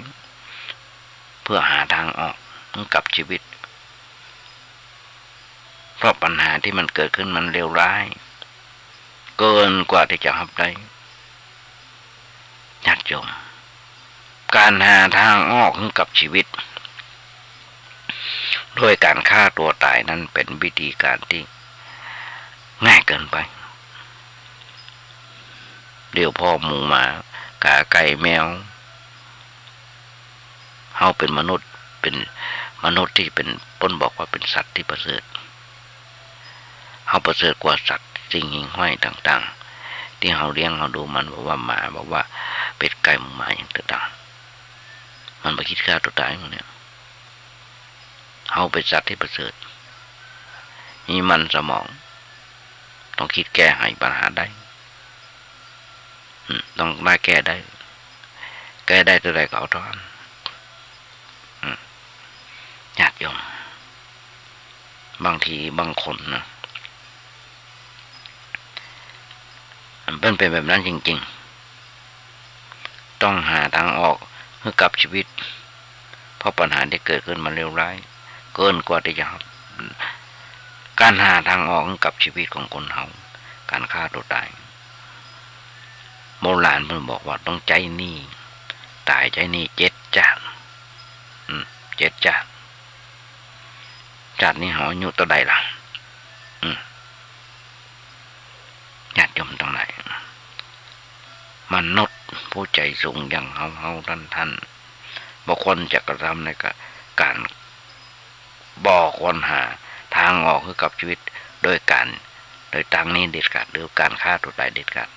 เพื่อหาตางออกหื้อกับชีวิต เพราะปัญหาตี้มันเกิดขึ้นมันเลวร้าย เกินกว่าตี้จะฮับได้ ญาติโยม ก๋านหาตางออกหื้อกับชีวิต โดยก๋านฆ่าตั๋วต๋ายนั้นเป๋นวิธีก๋านตี้ง่ายเกินไป เดี๋ยวพ่อหมูหมา ก๋าไก่แมว เฮาเป๋นมนุษย์ เป๋นมนุษย์ตี้เป๋น เปิ้นบอกว่าเป๋นสัตว์ตี้ประเสริฐ เฮาประเสริฐกว่าสัตว์สิ่งหิ่งห้อยต่างๆ ตี้เฮาเลี้ยงเฮาดูมัน บ่ว่าหมา บ่ว่าเป็ดไก่หมูหมาหยังต่างๆ มันบ่คิดฆ่าตั๋วต๋ายหมู่เนี่ย เฮาเป๋นสัตว์ตี้ประเสริฐ มีมันสมอง ต้องคิดแก้ไขปัญหาได้ อืม ต้องได้แก้ได้ แก้ได้เต้าใดก็เอาเต้าอั้น อืม ญาติโยม บางทีบางคนนะ มันเป๋นแบบนั้นจริงๆ ต้องหาตางออกหื้อกับชีวิต เพราะปัญหาตี้เกิดขึ้นมันเลวร้าย เกินกว่าตี้จะฮับ ก๋านหาตางออกหื้อกับชีวิตของคนเฮา ก๋านฆ่าตั๋วต๋าย โบราณเปิ้นบอกว่าต้องใจ๊หนี้ ต๋ายใจ๊หนี้เจ็ดจ๊าด อืม เจ็ดจ๊าด จ๊าดนี้เฮาอายุเต้าใดล่ะ อืม ญาติโยมตังหลาย มนุษย์ผู้ใจ๋สูงอย่างเฮาเฮาต้านๆ บ่ควรจะกระทำในกะ ก๋าน บ่ควรหาตางออกหื้อกับชีวิต โดยก๋าน โดยตางนี้เด็ดขาด หรือก๋านฆ่าตั๋วต๋ายเด็ดขาด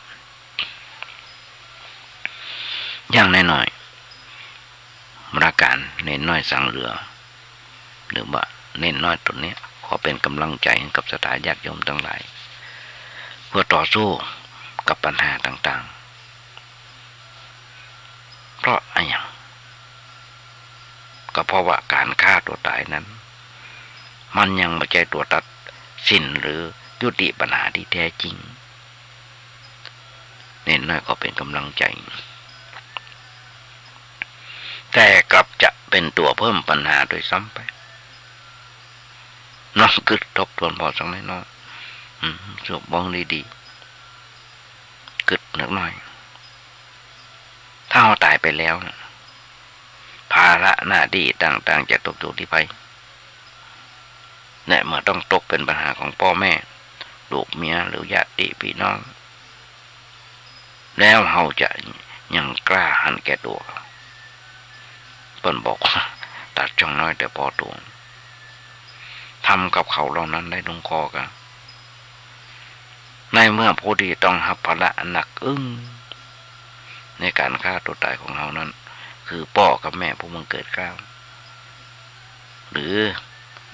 อย่างน้อยๆ รายก๋านเณรน้อยสังเหลือ หรือว่าเณรน้อยต๋นเนี้ย ขอเป๋นก๋ำลังใจ๋หื้อกับศรัทธาญาติโยมตังหลาย เพื่อต่อสู้กับปัญหาต่างๆ เพราะอะหยัง ก็เพราะว่าก๋านฆ่าตั๋วต๋ายนั้น มันยังบ่ใจ้ตั๋วตัดสินหรือยุติปัญหาตี้แต๊จริง เณรน้อยขอเป๋นก๋ำลังใจ๋ แต่กลับจะเป๋นตั๋วเพิ่มปัญหาด้วยซ้ำไป ลองกึ๊ดทบทวนผ่อสักน้อยเนาะ อืม สวดบ้องดีๆ กึ๊ดนักหน้อย ถ้าเฮาต๋ายไปแล้ว ภาระหน้าตี้ต่างๆ จะตกอยู่ตี้ใผ และเมื่อต้องตกเป๋นปัญหาของป้อแม่ ลูกเมีย หรือญาติปี้น้อง แล้วเฮาจะยังกล้าหันแก่ตั๋ว เปิ้นบอกว่า ตัดช่องน้อยแต่ปอตั๋ว ทำกับเขาเหล่านั้นได้ลงคอกา ในเมื่อผู้ตี้ต้องฮับภาระอันหนักอึ้งในก๋านฆ่าตั๋วต๋ายของเฮานั้น คือป้อกับแม่ผู้บังเกิดเกล้า หรือ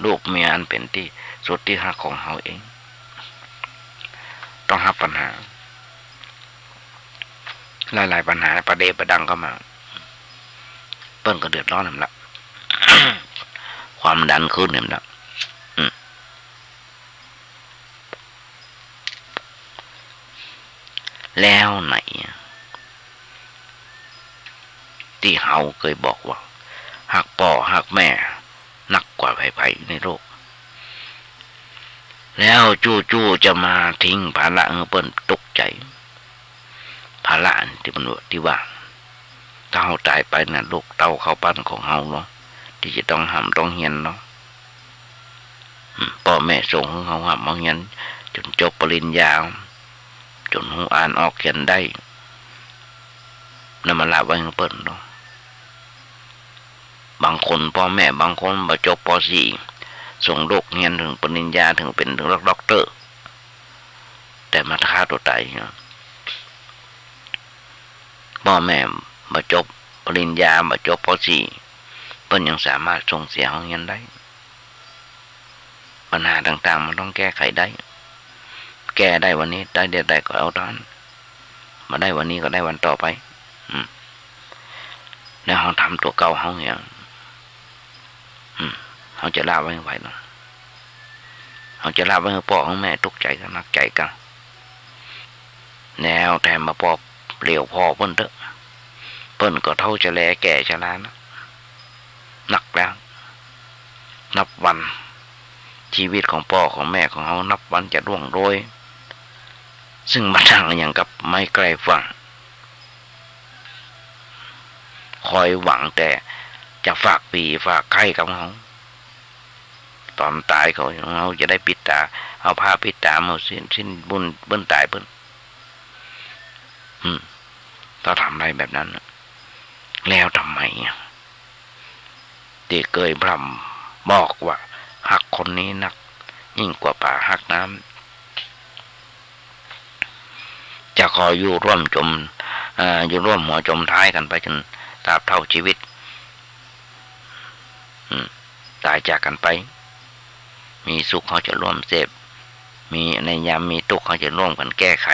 ลูกเมียอันเป๋นตี้สุดตี้ฮักของเฮาเอง ต้องฮับปัญหา หลายๆ ปัญหาประเดประดังเข้ามา เปิ้นก็เดือดร้อนนั่นละ ความดันขึ้นนั่นละ อืม แล้วไหน ตี้เฮาเกยบอกว่า ฮักป้อฮักแม่นักกว่าใผๆ ในโลก แล้วจู่ๆ จะมาทิ้งภาระหื้อเปิ้นตุ๊กใจ๋ ภาระตี้มัน ตี้ว่า ถ้าเฮาต๋ายไปน่ะ ลูกเต้าเข้าปั้นของเฮาเนาะ ตี้จะต้องฮ่ำต้องเฮียนเนาะ อืม ป้อแม่ส่งหื้อเฮาฮ่ำเฮาเฮียน จ๋นจบปริญญา จ๋นฮู้อ่านออกเขียนได้ นำมาละไว้หื้อเปิ้นเนาะ บางคนป้อแม่บางคนบ่จบ ป.สี่ ส่งลูกเฮียนเถิงปริญญา เถิงเป๋นเถิงด็อกเตอร์ แต่มาฆ่าตั๋วต๋ายเนาะ ป้อแม่บ่จบปริญญา บ่จบ ป.สี่ เปิ้นยังสามารถส่งเสียเฮาเฮียนได้ ปัญหาต่างๆ มันต้องแก้ไขได้ แก้ได้วันนี้ ได้เดี๋ยวใดก็เอาต๋อนนั้น บ่ได้วันนี้ก็ได้วันต่อไป อืม แล้วเฮาทำตั๋วเก่าเฮาเนี่ย อืม เฮาจะละไว้หื้อใผเนาะ เฮาจะละไว้หื้อป้อหื้อแม่ตุ๊กใจ๋กั๋น หนักใจ๋กั๋น แล้วแถมมาป้อเหลียวผ่อเปิ้นเต๊อะ เปิ้นก็เฒ่าจะแลแก่ชรานะ นักแล้ว นับวัน ชีวิตของป้อของแม่ของเฮานับวันจะร่วงโรย ซึ่งบ่ต่างอะหยังกับไม้ใก้ฝั่ง คอยหวังแต่จะฝากผีฝากไข้กับเฮา ต๋อนต๋ายเขา เฮาจะได้ปิดต๋า เอาผ้าปิดต๋าเฮาสิ้น สิ้นบุญ บุญต๋ายเปิ้น อืม ถ้าทำได้แบบนั้นน่ะ แล้วทำไมอะ ตี้เกยพร่ำบอกว่าฮักคนนี้นัก ยิ่งกว่าป๋าฮักน้ำ จะขออยู่ร่วมจ๋ม เอ่อ อยู่ร่วมหัวจ๋มท้ายกั๋นไปจ๋นตราบเท่าชีวิต อืม ต๋ายจากกั๋นไป มีสุขเฮาจะร่วมเสพ มี ในยามมีตุ๊กข์เฮาจะร่วมกั๋นแก้ไข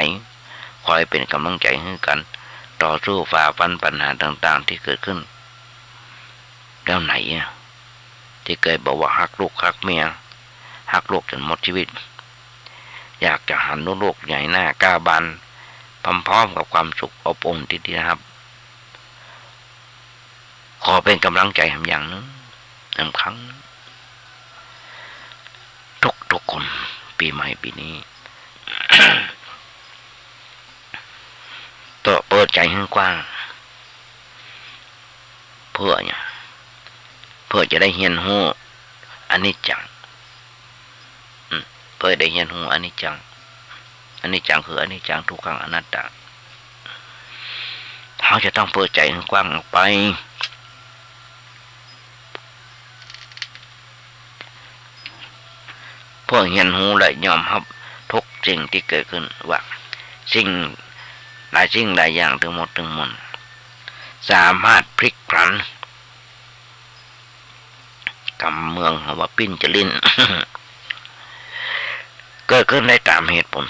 คอยเป๋นก๋ำลังใจ๋หื้อกั๋น ต่อสู้ฝ่าฟันปัญหาต่างๆ ตี้เกิดขึ้น แล้วไหนอะ ตี้เกยบอกว่าฮักลูกฮักเมีย ฮักลูกจ๋นหมดชีวิต อยากจะหันลูกๆ ใหญ่หน้าก้าวบาน พร้อมๆ กับความสุขอบอุ่นตี้ได้ฮับ ขอเป๋นก๋ำลังใจ๋แหมอย่างนึ่ง สำคัญ ทุกๆ คน ปี๋ใหม่ปี๋นี้ ต้องเปิดใจ๋หื้อกว้าง เปื้อหยัง เปื้อจะได้เฮียนฮู้อนิจจัง อืม เปื้อได้เฮียนฮู้อนิจจัง อนิจจังคืออนิจจัง ทุกขัง อนัตตา เฮาจะต้องเปิดใจ๋หื้อกว้างออกไป เปื้อเฮียนฮู้และยอมฮับทุกสิ่งตี้เกิดขึ้นว่า สิ่งหลายสิ่งหลายอย่างตึงหมดตึงมวล สามารถพลิกผัน กำเมืองเฮาว่าปิ้นจะลิ้น เกิดขึ้นได้ต๋ามเหตุผล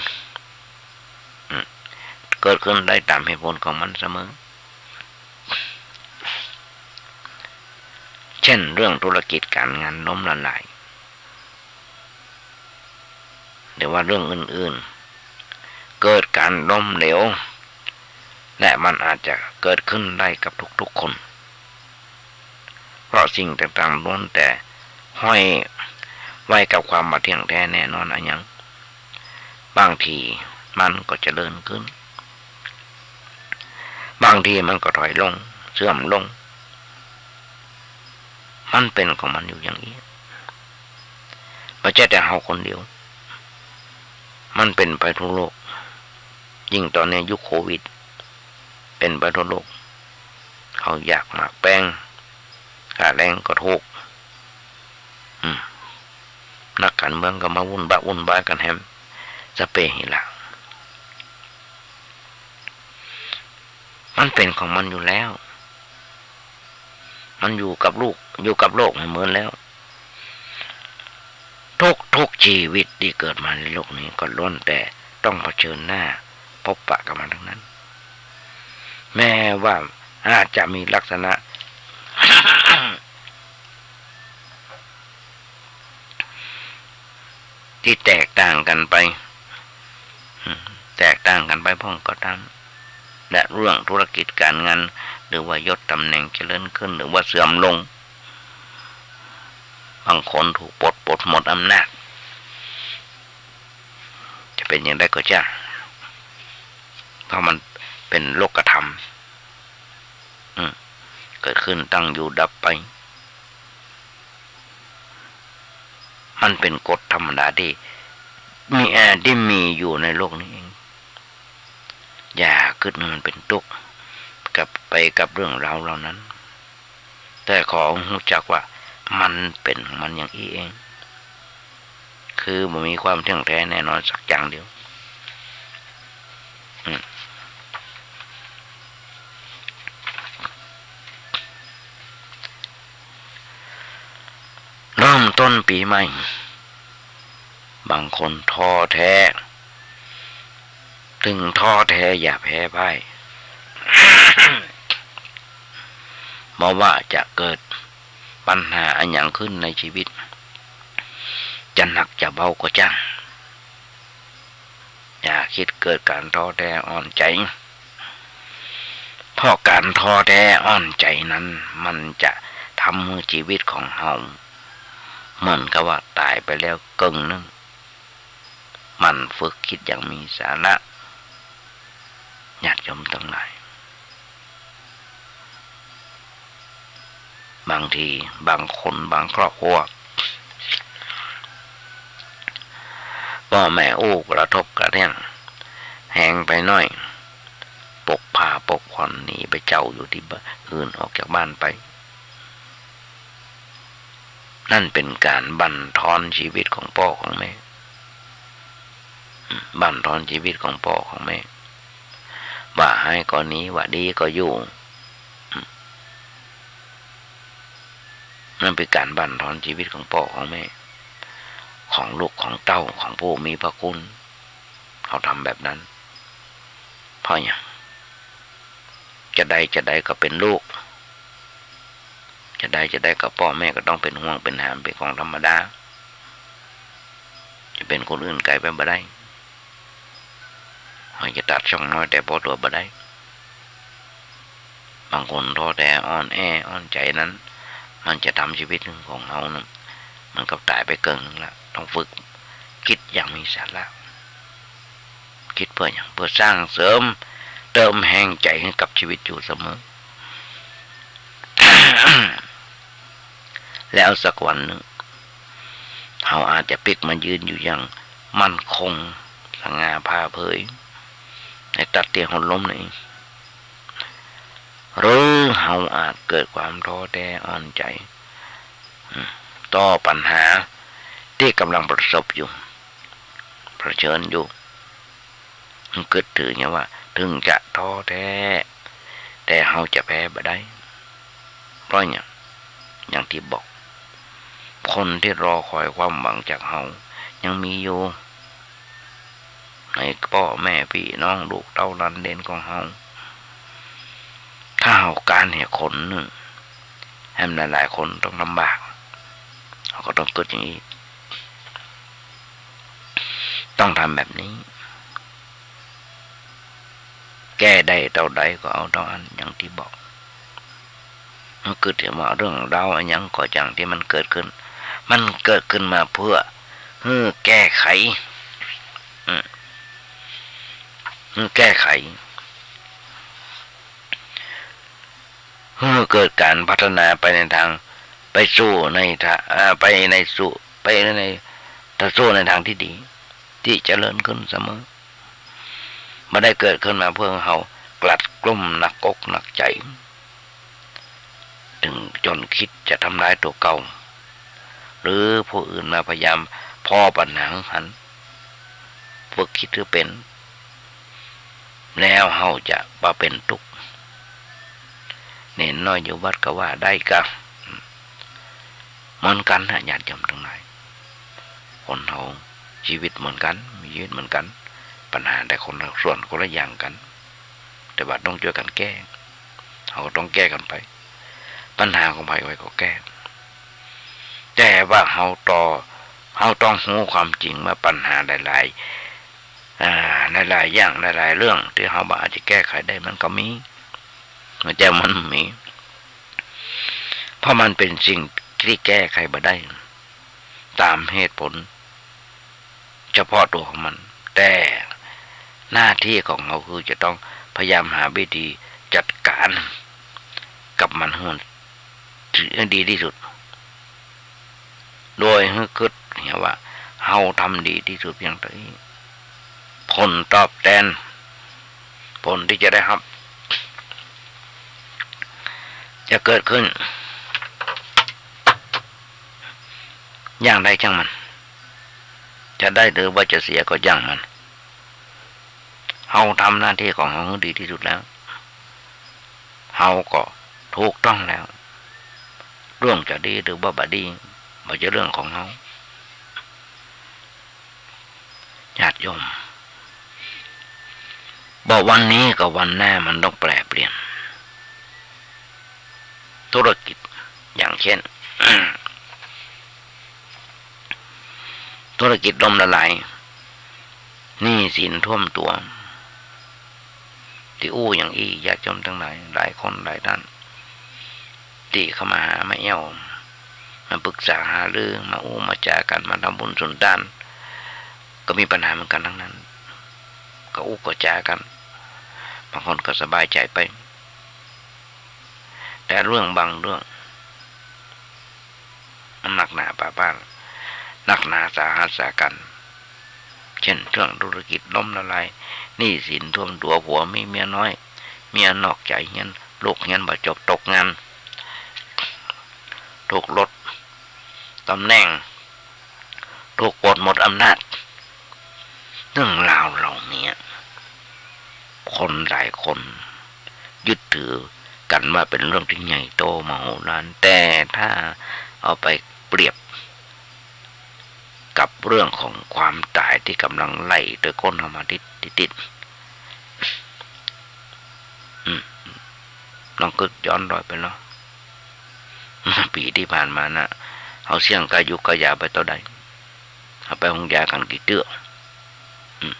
อืม เกิดขึ้นได้ต๋ามเหตุผลของมันเสมอ เช่น เรื่องธุรกิจก๋านงานล้มละลาย หรือว่าเรื่องอื่นๆ เกิดก๋านล้มเหลว และมันอาจจะเกิดขึ้นได้กับทุกๆ คน เพราะสิ่งต่างๆ ล้วนแต่ห้อยไว้กับความบ่เที่ยงแท้แน่นอนอะหยัง บางทีมันก็เจริญขึ้น บางทีมันก็ถอยลง เสื่อมลง มันเป๋นของมันอยู่อย่างอี้ บ่ใจ้แต่เฮาคนเดียว มันเป๋นไปทั่วโลก ยิ่งต๋อนนี้ยุคโควิด เป๋นไปทั่วโลก ข้าวยากหมากแพง ค่าแรงก็ถูก อืม นักก๋านเมืองก็มาวุ่นบะวุ่นวายกั๋นแหม สะเปะหิละ มันเป๋นของมันอยู่แล้ว มันอยู่กับลูก อยู่กับโลกมาเมินแล้ว ทุกๆ ชีวิตตี้เกิดมาในโลกนี้ก็ล้วนแต่ ต้องเผชิญหน้าพบปะกับมันทั้งนั้น แม้ว่าอาจจะมีลักษณะ ที่แตกต่างกันไป แตกต่างกันไปพ่องก็ตาม และเรื่องธุรกิจก๋านงาน หรือว่ายศต๋ำแหน่งเจริญขึ้น หรือว่าเสื่อมลง บางคนถูกปลด ปลดหมดอำนาจ จะเป๋นอย่างใดก็จ้าง เพราะมันเป๋นโลกธรรม อืม เกิดขึ้น ตั้งอยู่ ดับไป มันเป๋นกฎธรรมดาตี้มี เอ่อ ตี้มีอยู่ในโลกนี้เอง อย่ากึ๊ดว่ามันเป๋นตุ๊กข์กับ ไปกับเรื่องราวเหล่านั้น แต่ขอฮู้จักว่ามันเป๋นของมันอย่างอี้เอง คือบ่มีความเที่ยงแท้แน่นอนสักอย่างเดียว อืม เริ่มต้นปี๋ใหม่ บางคนท้อแท้ เถิงท้อแท้อย่าแพ้พ่าย บ่ว่าจะเกิดปัญหาอะหยังขึ้นในจีวิต จะหนักจะเบาก็จ้าง อย่าคิดเกิดก๋านท้อแท้อ่อนใจ๋ เพราะก๋านท้อแท้อ่อนใจ๋นั้น มันจะทำหื้อจีวิตของเฮา เหมือนกับว่าต๋ายไปแล้วเกิ่งนึ่ง หมั่นฝึกคิดอย่างมีสาระ ญาติโยมตังหลาย บางที บางคน บางครอบครัว ป้อแม่อู้กระทบกระเทื้อนแฮงไปหน้อย ปกผ้าปกผ่อนหนีไปเจ้าอยู่ตี้บ้านอื่น ออกจากบ้านไป นั่นเป๋นก๋านบั่นทอนจีวิตของป้อของแม่ บั่นทอนจีวิตของป้อของแม่ ว่าฮ้ายก็หนี ว่าดีก็อยู่ นั่นเป๋นก๋านบั่นทอนจีวิตของป้อของแม่ ของลูกของเต้า ของผู้มีพระคุณ เขาทำแบบนั้น เพราะหยัง จาใดจาใดก็เป๋นลูก จาใดจาใดก็ป้อแม่ก็ต้องเป๋นห่วงเป๋นหามเป๋นของธรรมดา จะเป๋นคนอื่นไกลไปบ่ได้ เฮาจะตัดช่องน้อยแต่ป้อตั๋วบ่ได้ บางคนท้อแท้อ่อนแออ่อนใจ๋นั้น มันจะทำจีวิตของเฮานั้น มันก็ต๋ายไปเกิ่งนึ่งละ ต้องฝึกคิดอย่างมีสาระ คิดเปื้อหยัง เปื้อสร้างเสริม เติมแฮงใจ๋หื้อกับจีวิตอยู่เสมอ แล้วสักวันนึ่ง เฮาอาจจะปิ๊กมายืนอยู่อย่างมั่นคง สง่าผ่าเผย ในตั๊ดตี้เฮาล้มนี้ หรือเฮาอาจเกิดความท้อแท้อ่อนใจ๋ อืม ต่อปัญหาตี้ก่ำลังประสบอยู่ เผชิญอยู่ กึ๊ดถืออย่างว่า เถิงจะท้อแท้ แต่เฮาจะแพ้บ่ได้ เพราะหยัง อย่างตี้บอก คนตี้รอคอยความหวังจากเฮายังมีอยู่ ในป้อแม่ปี้น้องลูกเต้าหลานเหลนของเฮา ถ้าเฮาก้านหื้อคนนึ่ง หื้อมันหลายๆ คนต้องลำบาก เฮาก็ต้องกึ๊ดอย่างอี้ ต้องทำแบบนี้ แก้ได้เต้าใดก็เอาเต้าอั้น อย่างตี้บอก มันกึ๊ดเถิงว่าเรื่องราวอะหยังก็อย่างตี้มันเกิดขึ้น มันเกิดขึ้นมาเปื้อหื้อแก้ไข อืม หื้อแก้ไข หื้อเกิดก๋านพัฒนาไปในตาง ไปสู่ในตาง อ่า ไปในสู่ ไปใน ถ้าสู่ในตางตี้ดี ตี้เจริญขึ้นเสมอ บ่ได้เกิดขึ้นมาเปื้อหื้อเฮากลัดกลุ้มหนักอกหนักใจ๋ เถิงจ๋นกึ๊ดจะทำลายตั๋วเก่า หรือผู้อื่นมาพยายามผ่อปัญหาหื้อหัน ฝึกกึ๊ดหื้อเป๋น แล้วเฮาจะบ่เป๋นตุ๊กข์ เณรน้อยอยู่วัดก็ว่าได้กา เหมือนกั๋นนะ ญาติโยมตังหลาย คนเฮาจีวิตเหมือนกั๋น มีจีวิตเหมือนกั๋น ปัญหาแต่คนละส่วนคนละอย่างกั๋น แต่ว่าต้องจ้วยกั๋นแก้ เฮาก็ต้องแก้กั๋นไป ปัญหาของใผใผก็แก้ แต่ว่าเฮาต่อ เฮาต้องฮู้ความจริงว่าปัญหาหลายๆ อ่า หลายๆ อย่าง หลายๆ เรื่องตี้เฮาบ่อาจจะแก้ไขได้มันก็มี แต่มันมี เพราะมันเป๋นสิ่งตี้แก้ไขบ่ได้ ต๋ามเหตุผลเฉพาะตั๋วของมัน แต่หน้าตี้ของเฮาคือจะต้องพยายามหาวิธีจัดก๋านกับมันหื้อมัน หื้อดีตี้สุด โดยหื้อกึ๊ดเหียว่าเฮาทำดีตี้สุดเปียงใด ผลตอบแตน ผลตี้จะได้ฮับ จะเกิดขึ้นอย่างใดจ้างมัน จะได้หรือว่าจะเสียก็จ้างมัน เฮาทำหน้าตี้ของเฮาหื้อดีตี้สุดแล้ว เฮาก็ถูกต้องแล้ว เรื่องจะดีหรือว่าบ่ดี บ่ใจ้เรื่องของเฮา ญาติโยม บ่วันนี้กับวันหน้ามันต้องแปรเปลี่ยน ธุรกิจ อย่างเช่น ธุรกิจล้มละลาย หนี้สินท่วมตั๋ว ตี้อู้อย่างอี้ ญาติโยมตังหลาย หลายคนหลายต้าน ตี้เข้ามาหา มาแอ่ว มาปรึกษาหารือ มาอู้มาจ๋ากั๋น มาทำบุญสุนตาน ก็มีปัญหาเหมือนกั๋นตังนั้น ก็อู้ก็จ๋ากั๋น บางคนก็สบายใจ๋ไป แต่เรื่องบางเรื่อง มันหนักหนาปาบ้าน หนักหนาสาหัสสากั๋น เช่น เรื่องธุรกิจล้มละลาย หนี้สินท่วมตั๋ว ผัวมีเมียน้อย เมียนอกใจ๋เฮี้ยน ลูกเฮี้ยนบ่จบตกงาน ถูกลดต๋ำแหน่ง ถูกปลดหมดอำนาจ เรื่องราวเหล่านี้ คนหลายคนยึดถือกั๋นว่าเป๋นเรื่องตี้ใหญ่โตมโหฬาร แต่ถ้าเอาไปเปรียบกับเรื่องของความต๋ายตี้ก่ำลังไล่ตวยก้นเฮามาติดๆ อืม ลองกึ๊ดย้อนรอยไปเนาะ ปี๋ตี้ผ่านมานะ เฮาเสี้ยงกายุกกายาไปเต้าใด เฮาไปโฮงยากั๋นกี่เตื้อ อืม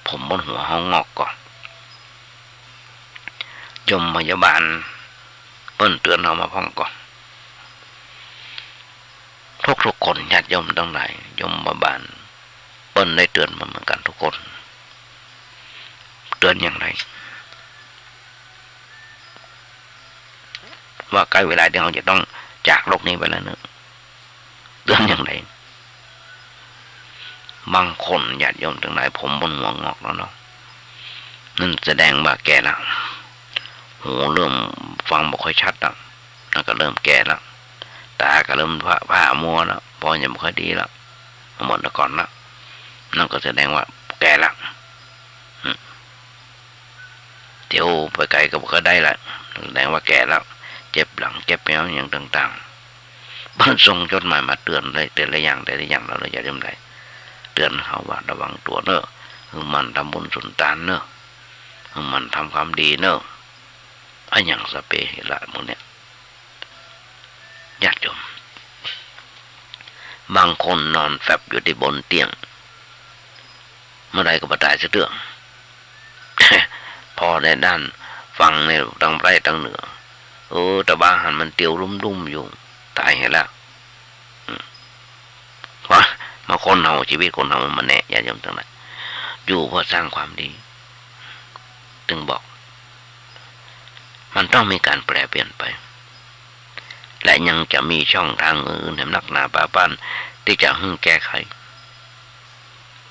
ผมบนหัวเฮางอกก่อ ยมพยาบาลเปิ้นเตื๋อนเฮามาพ่องก่อ ทุกๆ คน ญาติโยมตังหลาย ยมพยาบาลเปิ้นได้เตื๋อนมาเหมือนกั๋นทุกคน เตื๋อนอย่างใด ว่าใก้เวลาตี้เฮาจะต้องจากโลกนี้ไปแล้วเนาะ เตื๋อนอย่างใด บางคนญาติโยมตังหลาย ผมบนหัวงอกแล้วเนาะ นั่นแสดงว่าแก่แล้ว หูเริ่มฟังบ่ค่อยชัดแล้ว นั่นก็เริ่มแก่แล้ว ต๋าก็เริ่มพร่า พร่ามัวแล้ว ปอยังบ่ค่อยดีแล้ว หมดแล้วก่อนนะ นั่นก็แสดงว่าแก่แล้ว อืม เตียวไปไก๋ก็บ่ค่อยได้ละ แสดงว่าแก่แล้ว เจ็บหลัง เจ็บแอวอย่างต่างๆ เปิ้นส่งจดหมายมาเตื๋อนเลย แต่ละอย่าง แต่ละอย่าง แล้วญาติโยมตังหลาย เตื๋อนเฮาว่าระวังตั๋วเน่อ หื้อหมั่นทำบุญสุนตานเน่อ หื้อหมั่นทำความดีเน่อ อะหยังสะเปเหระหมู่เนี่ย ญาติโยม บางคนนอนแฟบอยู่ตี้บนเตียง เมื่อใดก็บ่ต๋ายสักเตื้อ พอได้ด้านฟังในตังใต้ตังเหนือ เออ ตะบะหันมันเตียวลุ่มๆ อยู่ ต๋ายเหียละ อืม ว่ามาคนเฮา ชีวิตคนเฮามันบ่แน่ ญาติโยมตังหลาย อยู่เพื่อสร้างความดี ตึงบอก มันต้องมีก๋านแปรเปลี่ยนไป และยังจะมีช่องตางอื่นๆ แหมนักหนาปาป๊านตี้จะหื้อแก้ไข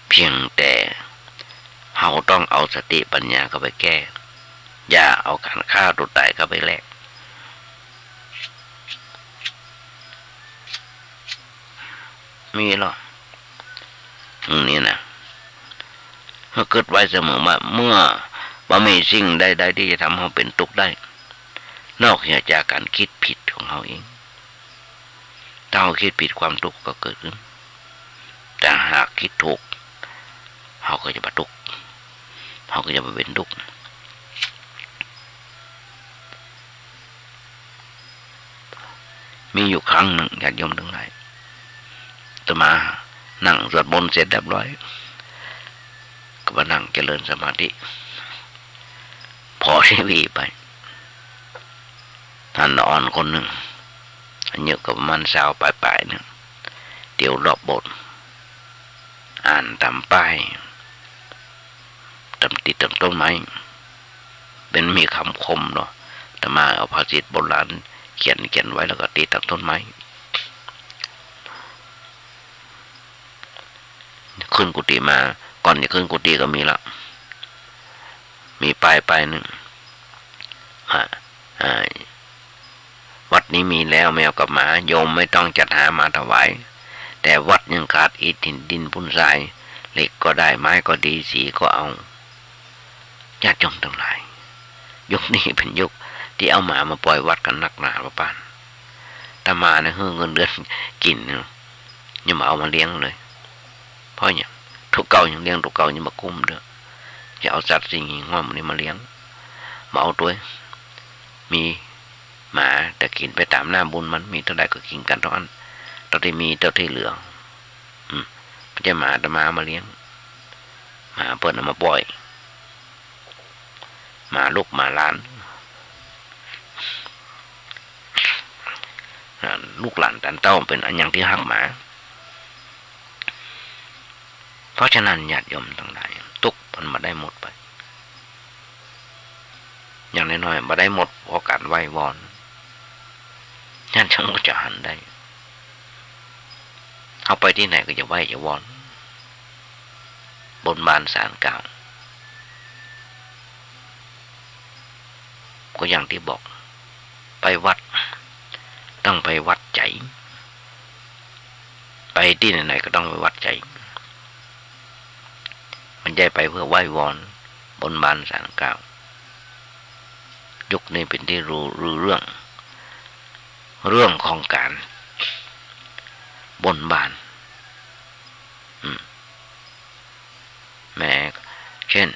เพียงแต่เฮาต้องเอาสติปัญญาเข้าไปแก้ อย่าเอาก๋านฆ่าตั๋วต๋ายเข้าไปแลก มีลอ อืม นี่นะ หื้อกึ๊ดไว้เสมอว่า เมื่อบ่มีสิ่งใดๆ ตี้จะทำหื้อเฮาเป๋นตุ๊กข์ได้ นอกเหนือจากก๋านกึ๊ดผิดของเฮาเอง ถ้าเฮาคิดผิดความทุกข์ก็เกิดขึ้น แต่หากคิดถูก เฮาก็จะบ่ตุ๊กข์ เฮาก็จะบ่เป๋นตุ๊กข์ มีอยู่ครั้งนึ่ง ญาติโยมตังหลาย อาตมานั่งสวดมนต์เสร็จเรียบร้อย ก็มานั่งเจริญสมาธิ ผ่อทีวีไป หันอ่อนคนนึ่ง อายุก็ประมาณซาวปลายๆ เนี่ย เตียวรอบโบสถ์ อ่านต๋ามป้าย ต๋าม ติดต๋ามต้นไม้ เป๋นมีกำคมเนาะ อาตมาเอาภาษิตโบราณเขียน เขียนไว้แล้วก็ติดต๋ามต้นไม้ ขึ้นกุฏิมา ก่อนจะขึ้นกุฏิก็มีละ มีป้ายป้ายนึ่ง อ่า อ่า วัดนี้มีแล้วแมวกับหมา โยมไม่ต้องจัดหามาถวาย แต่วัดยังขาดอิฐหินดินปูนทราย เหล็กก็ได้ ไม้ก็ดี สีก็เอา ญาติโยมตังหลาย ยุคนี้เป๋นยุคตี้เอาหมามาป่อยวัดกั๋นนักหนาป้าป้าน อาตมาเนี่ยหื้อเงินเดือนกิ๋นเนาะ ยังบ่เอามาเลี้ยงเลย เพราะหยัง ตุ๊เก่ายังเลี้ยงตุ๊เก่ายังบ่กุ้มเตื้อ จะเอาสัตว์สิ่งหิ้งห้อยหมู่นี้มาเลี้ยง บ่เอาตวย มีหมาแต่กิ๋นไปต๋ามหน้าบุญมัน มีเต้าใดก็กิ๋นกั๋นเต้าอั้น เต้าตี้มีเต้าตี้เหลือ อืม บ่ใจ้หมาอาตมาเอามาเลี้ยง หมาเปิ้นเอามาป่อย หมาลูกหมาหลาน อ่า ลูกหลานตันเต้าเป๋นอันยังตี้ฮักหมา เพราะฉะนั้นญาติโยมตังหลาย ตุ๊กข์มันบ่ได้หมดไป อย่างน้อยๆ บ่ได้หมดเพราะก๋านไหว้วอน ญาติโยมก็จะหันได้ เฮาไปตี้ไหนก็จะไหว้จะวอน บนบานศาลกล่าว ก็อย่างตี้บอก ไปวัด ต้องไปวัดใจ๋ ไปตี้ไหนๆ ก็ต้องไปวัดใจ๋ บ่ใจ้ไปเปื้อไหว้วอน บนบานศาลกล่าว ยุคนี้เป๋นตี้ลือ ลือเรื่อง เรื่องของก๋านบนบาน อืม แม้เช่น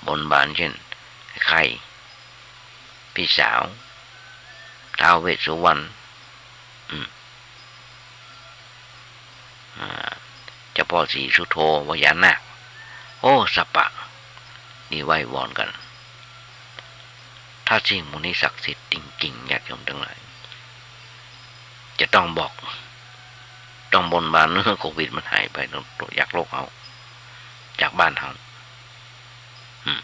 บนบานเช่น ไอ้ไข่ ปี้สาว ท้าวเวสสุวรรณ อืม อ่า เจ้าป้อศรีสุโธ พญานาค โอ้ สะปะ นี่ไหว้วอนกั๋น ถ้าสิ่งหมู่นี้ศักดิ์สิทธิ์จริงๆ ญาติโยมตังหลาย จะต้องบอก ต้องบนบานหื้อโควิดมันหายไปจากโลกเฮา จากบ้านเฮา อืม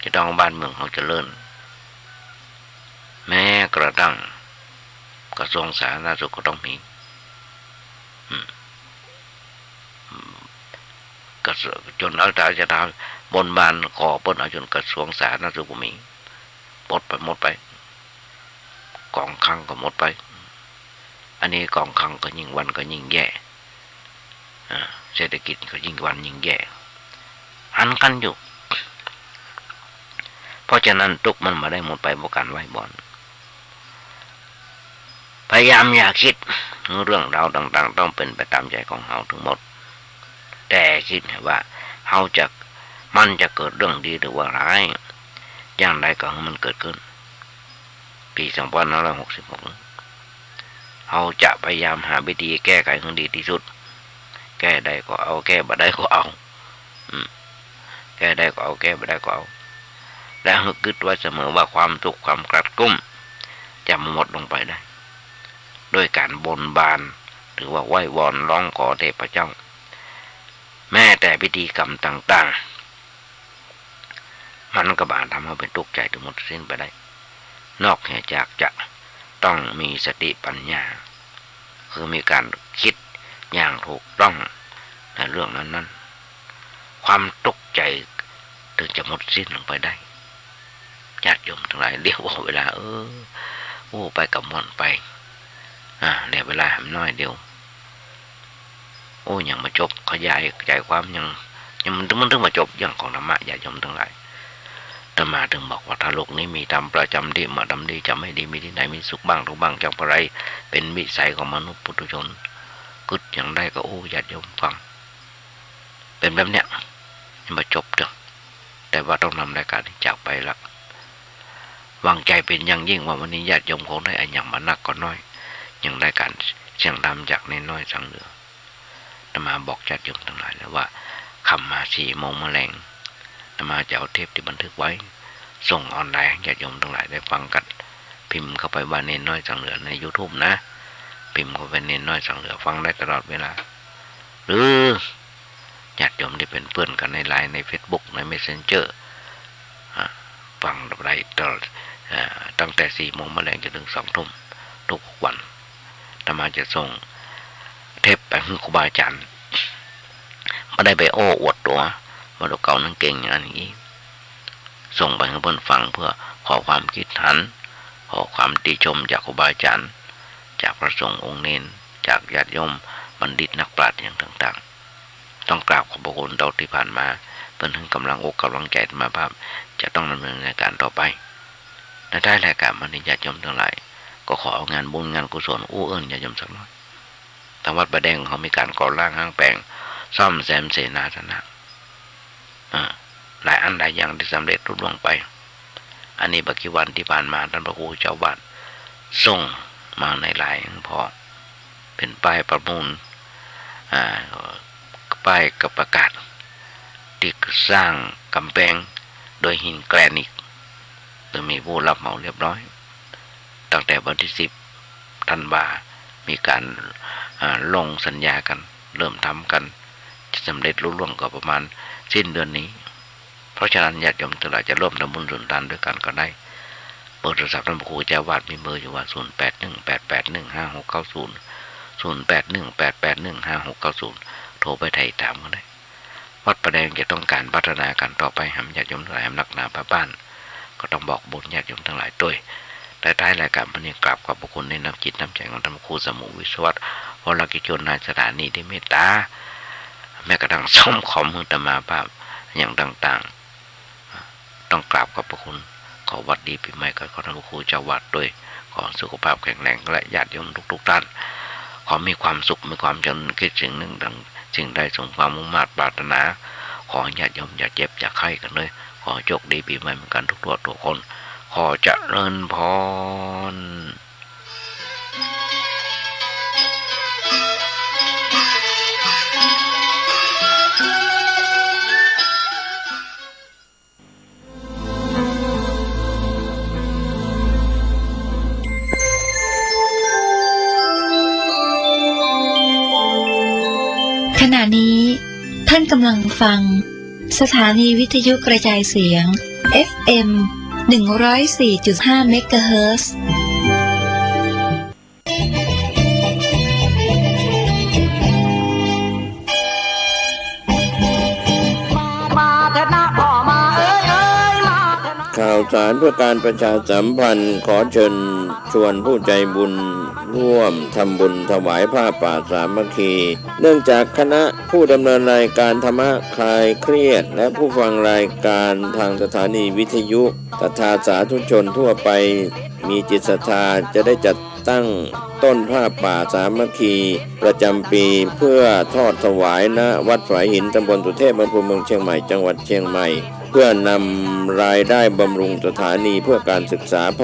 จะต้องบ้านเมืองเฮาเจริญ แม้กระทั่งกระทรวงสาธารณสุขก็ต้องมี อืม อืม กระทรวง จ๋นเอาต๋าจะต๋าบนบานขอเปิ้นเอาจ๋นกระทรวงสาธารณสุขบ่มี ปลดไปหมดไป กองคลังก็หมดไป อันนี้กองคลังก็ยิ่งวันก็ยิ่งแย่ อ่า เศรษฐกิจก็ยิ่งวันยิ่งแย่ หันกั๋นอยู่ เพราะฉะนั้นตุ๊กข์มันบ่ได้หมดไปเพราะก๋านไหว้วอน พยายามอย่าคิด เรื่องราวต่างๆ ต้องเป๋นไปต๋ามใจ๋ของเฮาตึงหมด แต่คิดหื้อว่าเฮาจะ มันจะเกิดเรื่องดีหรือว่าร้าย อย่างใดก็หื้อมันเกิดขึ้น ปี๋สองปันห้าร้อยหกสิบหก เฮาจะพยายามหาวิธีแก้ไขหื้อดีตี้สุด แก้ได้ก็เอา แก้บ่ได้ก็เอา อืม แก้ได้ก็เอา แก้บ่ได้ก็เอา และหื้อกึ๊ดไว้เสมอว่าความตุ๊กข์ความกลัดกลุ้มจะหมดลงไปได้ โดยก๋านบนบาน หรือว่าไหว้วอนฮ้องขอเทพเจ้า แม้แต่พิธีกรรมต่างๆ มันก็บ่อาจทำหื้อเป๋นตุ๊กข์ใจ๋ตึงหมดสิ้นไปได้ นอกเหนือจากจะต้องมีสติปัญญา คือมีก๋านกึ๊ดอย่างถูกต้องในเรื่องนั้นๆ ความตุ๊กข์ใจ๋ตึงจะหมดสิ้นลงไปได้ ญาติโยมตังหลาย เดี๋ยวเวลา เออ โอ้ ไปกระม่อนไป อ่า เหลือเวลาแหมน้อยเดียว โอ้ ยังบ่จบ ขยายใจ๋ความยัง ยังมัน มันตึงบ่จบ เรื่องของธรรมะ ญาติโยมตังหลาย อาตมาตึงบอกว่าถ้าโลกนี้มีธรรมประจ๋ำตี้ เมื่อธรรมดีจ๋ำไม่ดี มีตี้ไหนมีสุขบ้างทุกข์บ้าง จักปะไร เป๋นวิสัยของมนุษย์ปุถุชน กึ๊ดอย่างใดก็ โอ้ ญาติโยมฟัง ป๋นแบบเนี้ย ยังบ่จบเตื้อ แต่ว่าต้องนำรายก๋านนี้จากไปละ หวังใจ๋เป๋นอย่างยิ่งว่าวันนี้ญาติโยมคงได้อะหยังบ่านักก็น้อย ยังได้ก๋านเสียงธรรมจากเณรน้อยสังเหลือ อาตมาบอกญาติโยมตังหลายแล้วว่า ค่ำมาสี่โมงมะแลง อาตมาจะเอาเทปตี้บันทึกไว้ ส่งออนไลน์หื้อญาติโยมตังหลายได้ฟังกั๋น พิมพ์เข้าไปว่าเณรน้อยสังเหลือในยูทูบนะ พิมพ์เข้าไปเณรน้อยสังเหลือ ฟังได้ตลอดเวลา หรือ ญาติโยมตี้เป๋นเปื้อนกั๋นในไลน์ ในเฟซบุ๊ก ในเมสเซนเจอร์ อ่า ฟังได้ตลอด อ่า ตั้งแต่สี่โมงมะแลงจ๋นเถิงสองทุ่ม กู้วัน อาตมาจะส่งเทปไปหื้อครูบาอาจ๋ารย์ บ่ได้ไปโอ้อวดตั๋ว ว่าตั๋วเก่านั้นเก่งอย่างนั้นอย่างนี้ ส่งไปหื้อเปิ้นฟังเปื้อขอความคิดหัน ขอความติชมจากครูบาอาจ๋ารย์ จากพระสงฆ์องค์เณร จากญาติโยมบัณฑิตนักปราชญ์อย่างต่างๆ ต้องกราบขอบพระคุณเต้าตี้ผ่านมา เปิ้นหื้อกำลังอกกำลังใจ๋อาตมาภาพ จะต้องดำเนินรายก๋านต่อไป ในท้ายรายก๋านวันนี้ญาติโยมตังหลาย ก็ขอเอางานบุญงานกุศลอู้เอิ้นญาติโยมสักหน้อย ตางวัดป่าแดงของเฮามีก๋านก่อสร้างห้างแป๋ง ซ่อมแซมเสนาสนะ อ่า หลายอันหลายอย่างตี้สำเร็จลุล่วงไป อันนี้บ่กี่วันตี้ผ่านมาต้านพระครูเจ้าวัดส่งมาในไลน์ พอเป๋นป้ายประมูล อ่า ป้ายกับประกาศตี้สร้างก๋ำแปงโดยหินแกรนิต โดยมีผู้รับเหมาเรียบร้อย ตั้งแต่วันตี้สิบธันวา มีก๋าน อ่า ลงสัญญากั๋น เริ่มทำกั๋น จะสำเร็จลุล่วงก็ประมาณสิ้นเดือนนี้ เพราะฉะนั้นญาติโยมตังหลายจะร่วมทำบุญสุนทานด้วยกั๋นก็ได้ เบอร์โทรศัพท์ต้านพระครูเจ้าวัดมีเบอร์อยู่ว่า ศูนย์แปดหนึ่ง แปดแปดหนึ่ง ห้าหกเก้าศูนย์ ศูนย์แปดหนึ่ง แปดแปดหนึ่ง ห้าหกเก้าศูนย์ โทรไปไถ่ถามกั๋นได้ วัดป่าแดงจะต้องก๋านพัฒนาก๋านต่อไป หำญาติโยมตังหลาย หำนักหนาพระบ้าน ก็ต้องบอกบุญญาติโยมตังหลายตวย ในท้ายรายก๋านวันนี้กราบขอบพระคุณในน้ำจิตน้ำใจ๋ของต้านพระครูสมุห์ วิศวัตร วรกิจโจร นายสถานีตี้เมตต๋า แม้กระทั่งซ่อมคอมหื้ออาตมาภาพอย่างต่างๆ ต้องกราบขอบพระคุณ ขอหวัดดีปี๋ใหม่กั๋น ขอต้านพระครูเจ้าวัดตวย ขอสุขภาพแข็งแรง และญาติโยมทุกๆ ต้าน ขอมีความสุข มีความเจริญ คิดสิ่งหนึ่งดังสิ่งใด สมความมุ่งมาดปรารถนา ขอญาติโยมอย่าเจ็บอย่าไข้กั๋นเลย ขอโชคดีปี๋ใหม่เหมือนกั๋นทุกตัวทุกคน ขอเจริญพร ขณะนี้ท่านกำลังฟังสถานีวิทยุกระจายเสียง เอฟเอ็ม หนึ่งร้อยสี่จุดห้า เมกะเฮิรตซ์ ข่าวสารเพื่อการประชาสัมพันธ์ ขอเชิญชวนผู้ใจบุญร่วมทำบุญถวายผ้าป่าสามัคคี เนื่องจากคณะผู้ดำเนินรายการธรรมะคลายเครียด และผู้ฟังรายการทางสถานีวิทยุ ศรัทธาสาธุชนทั่วไป มีจิตศรัทธาจะได้จัดตั้งต้นผ้าป่าสามัคคีประจำปี เพื่อทอดถวาย ณ วัดฝายหิน ตำบลสุเทพ อำเภอเมืองเชียงใหม่ จังหวัดเชียงใหม่ เพื่อนำรายได้บำรุงสถานีเพื่อการศึกษาพระ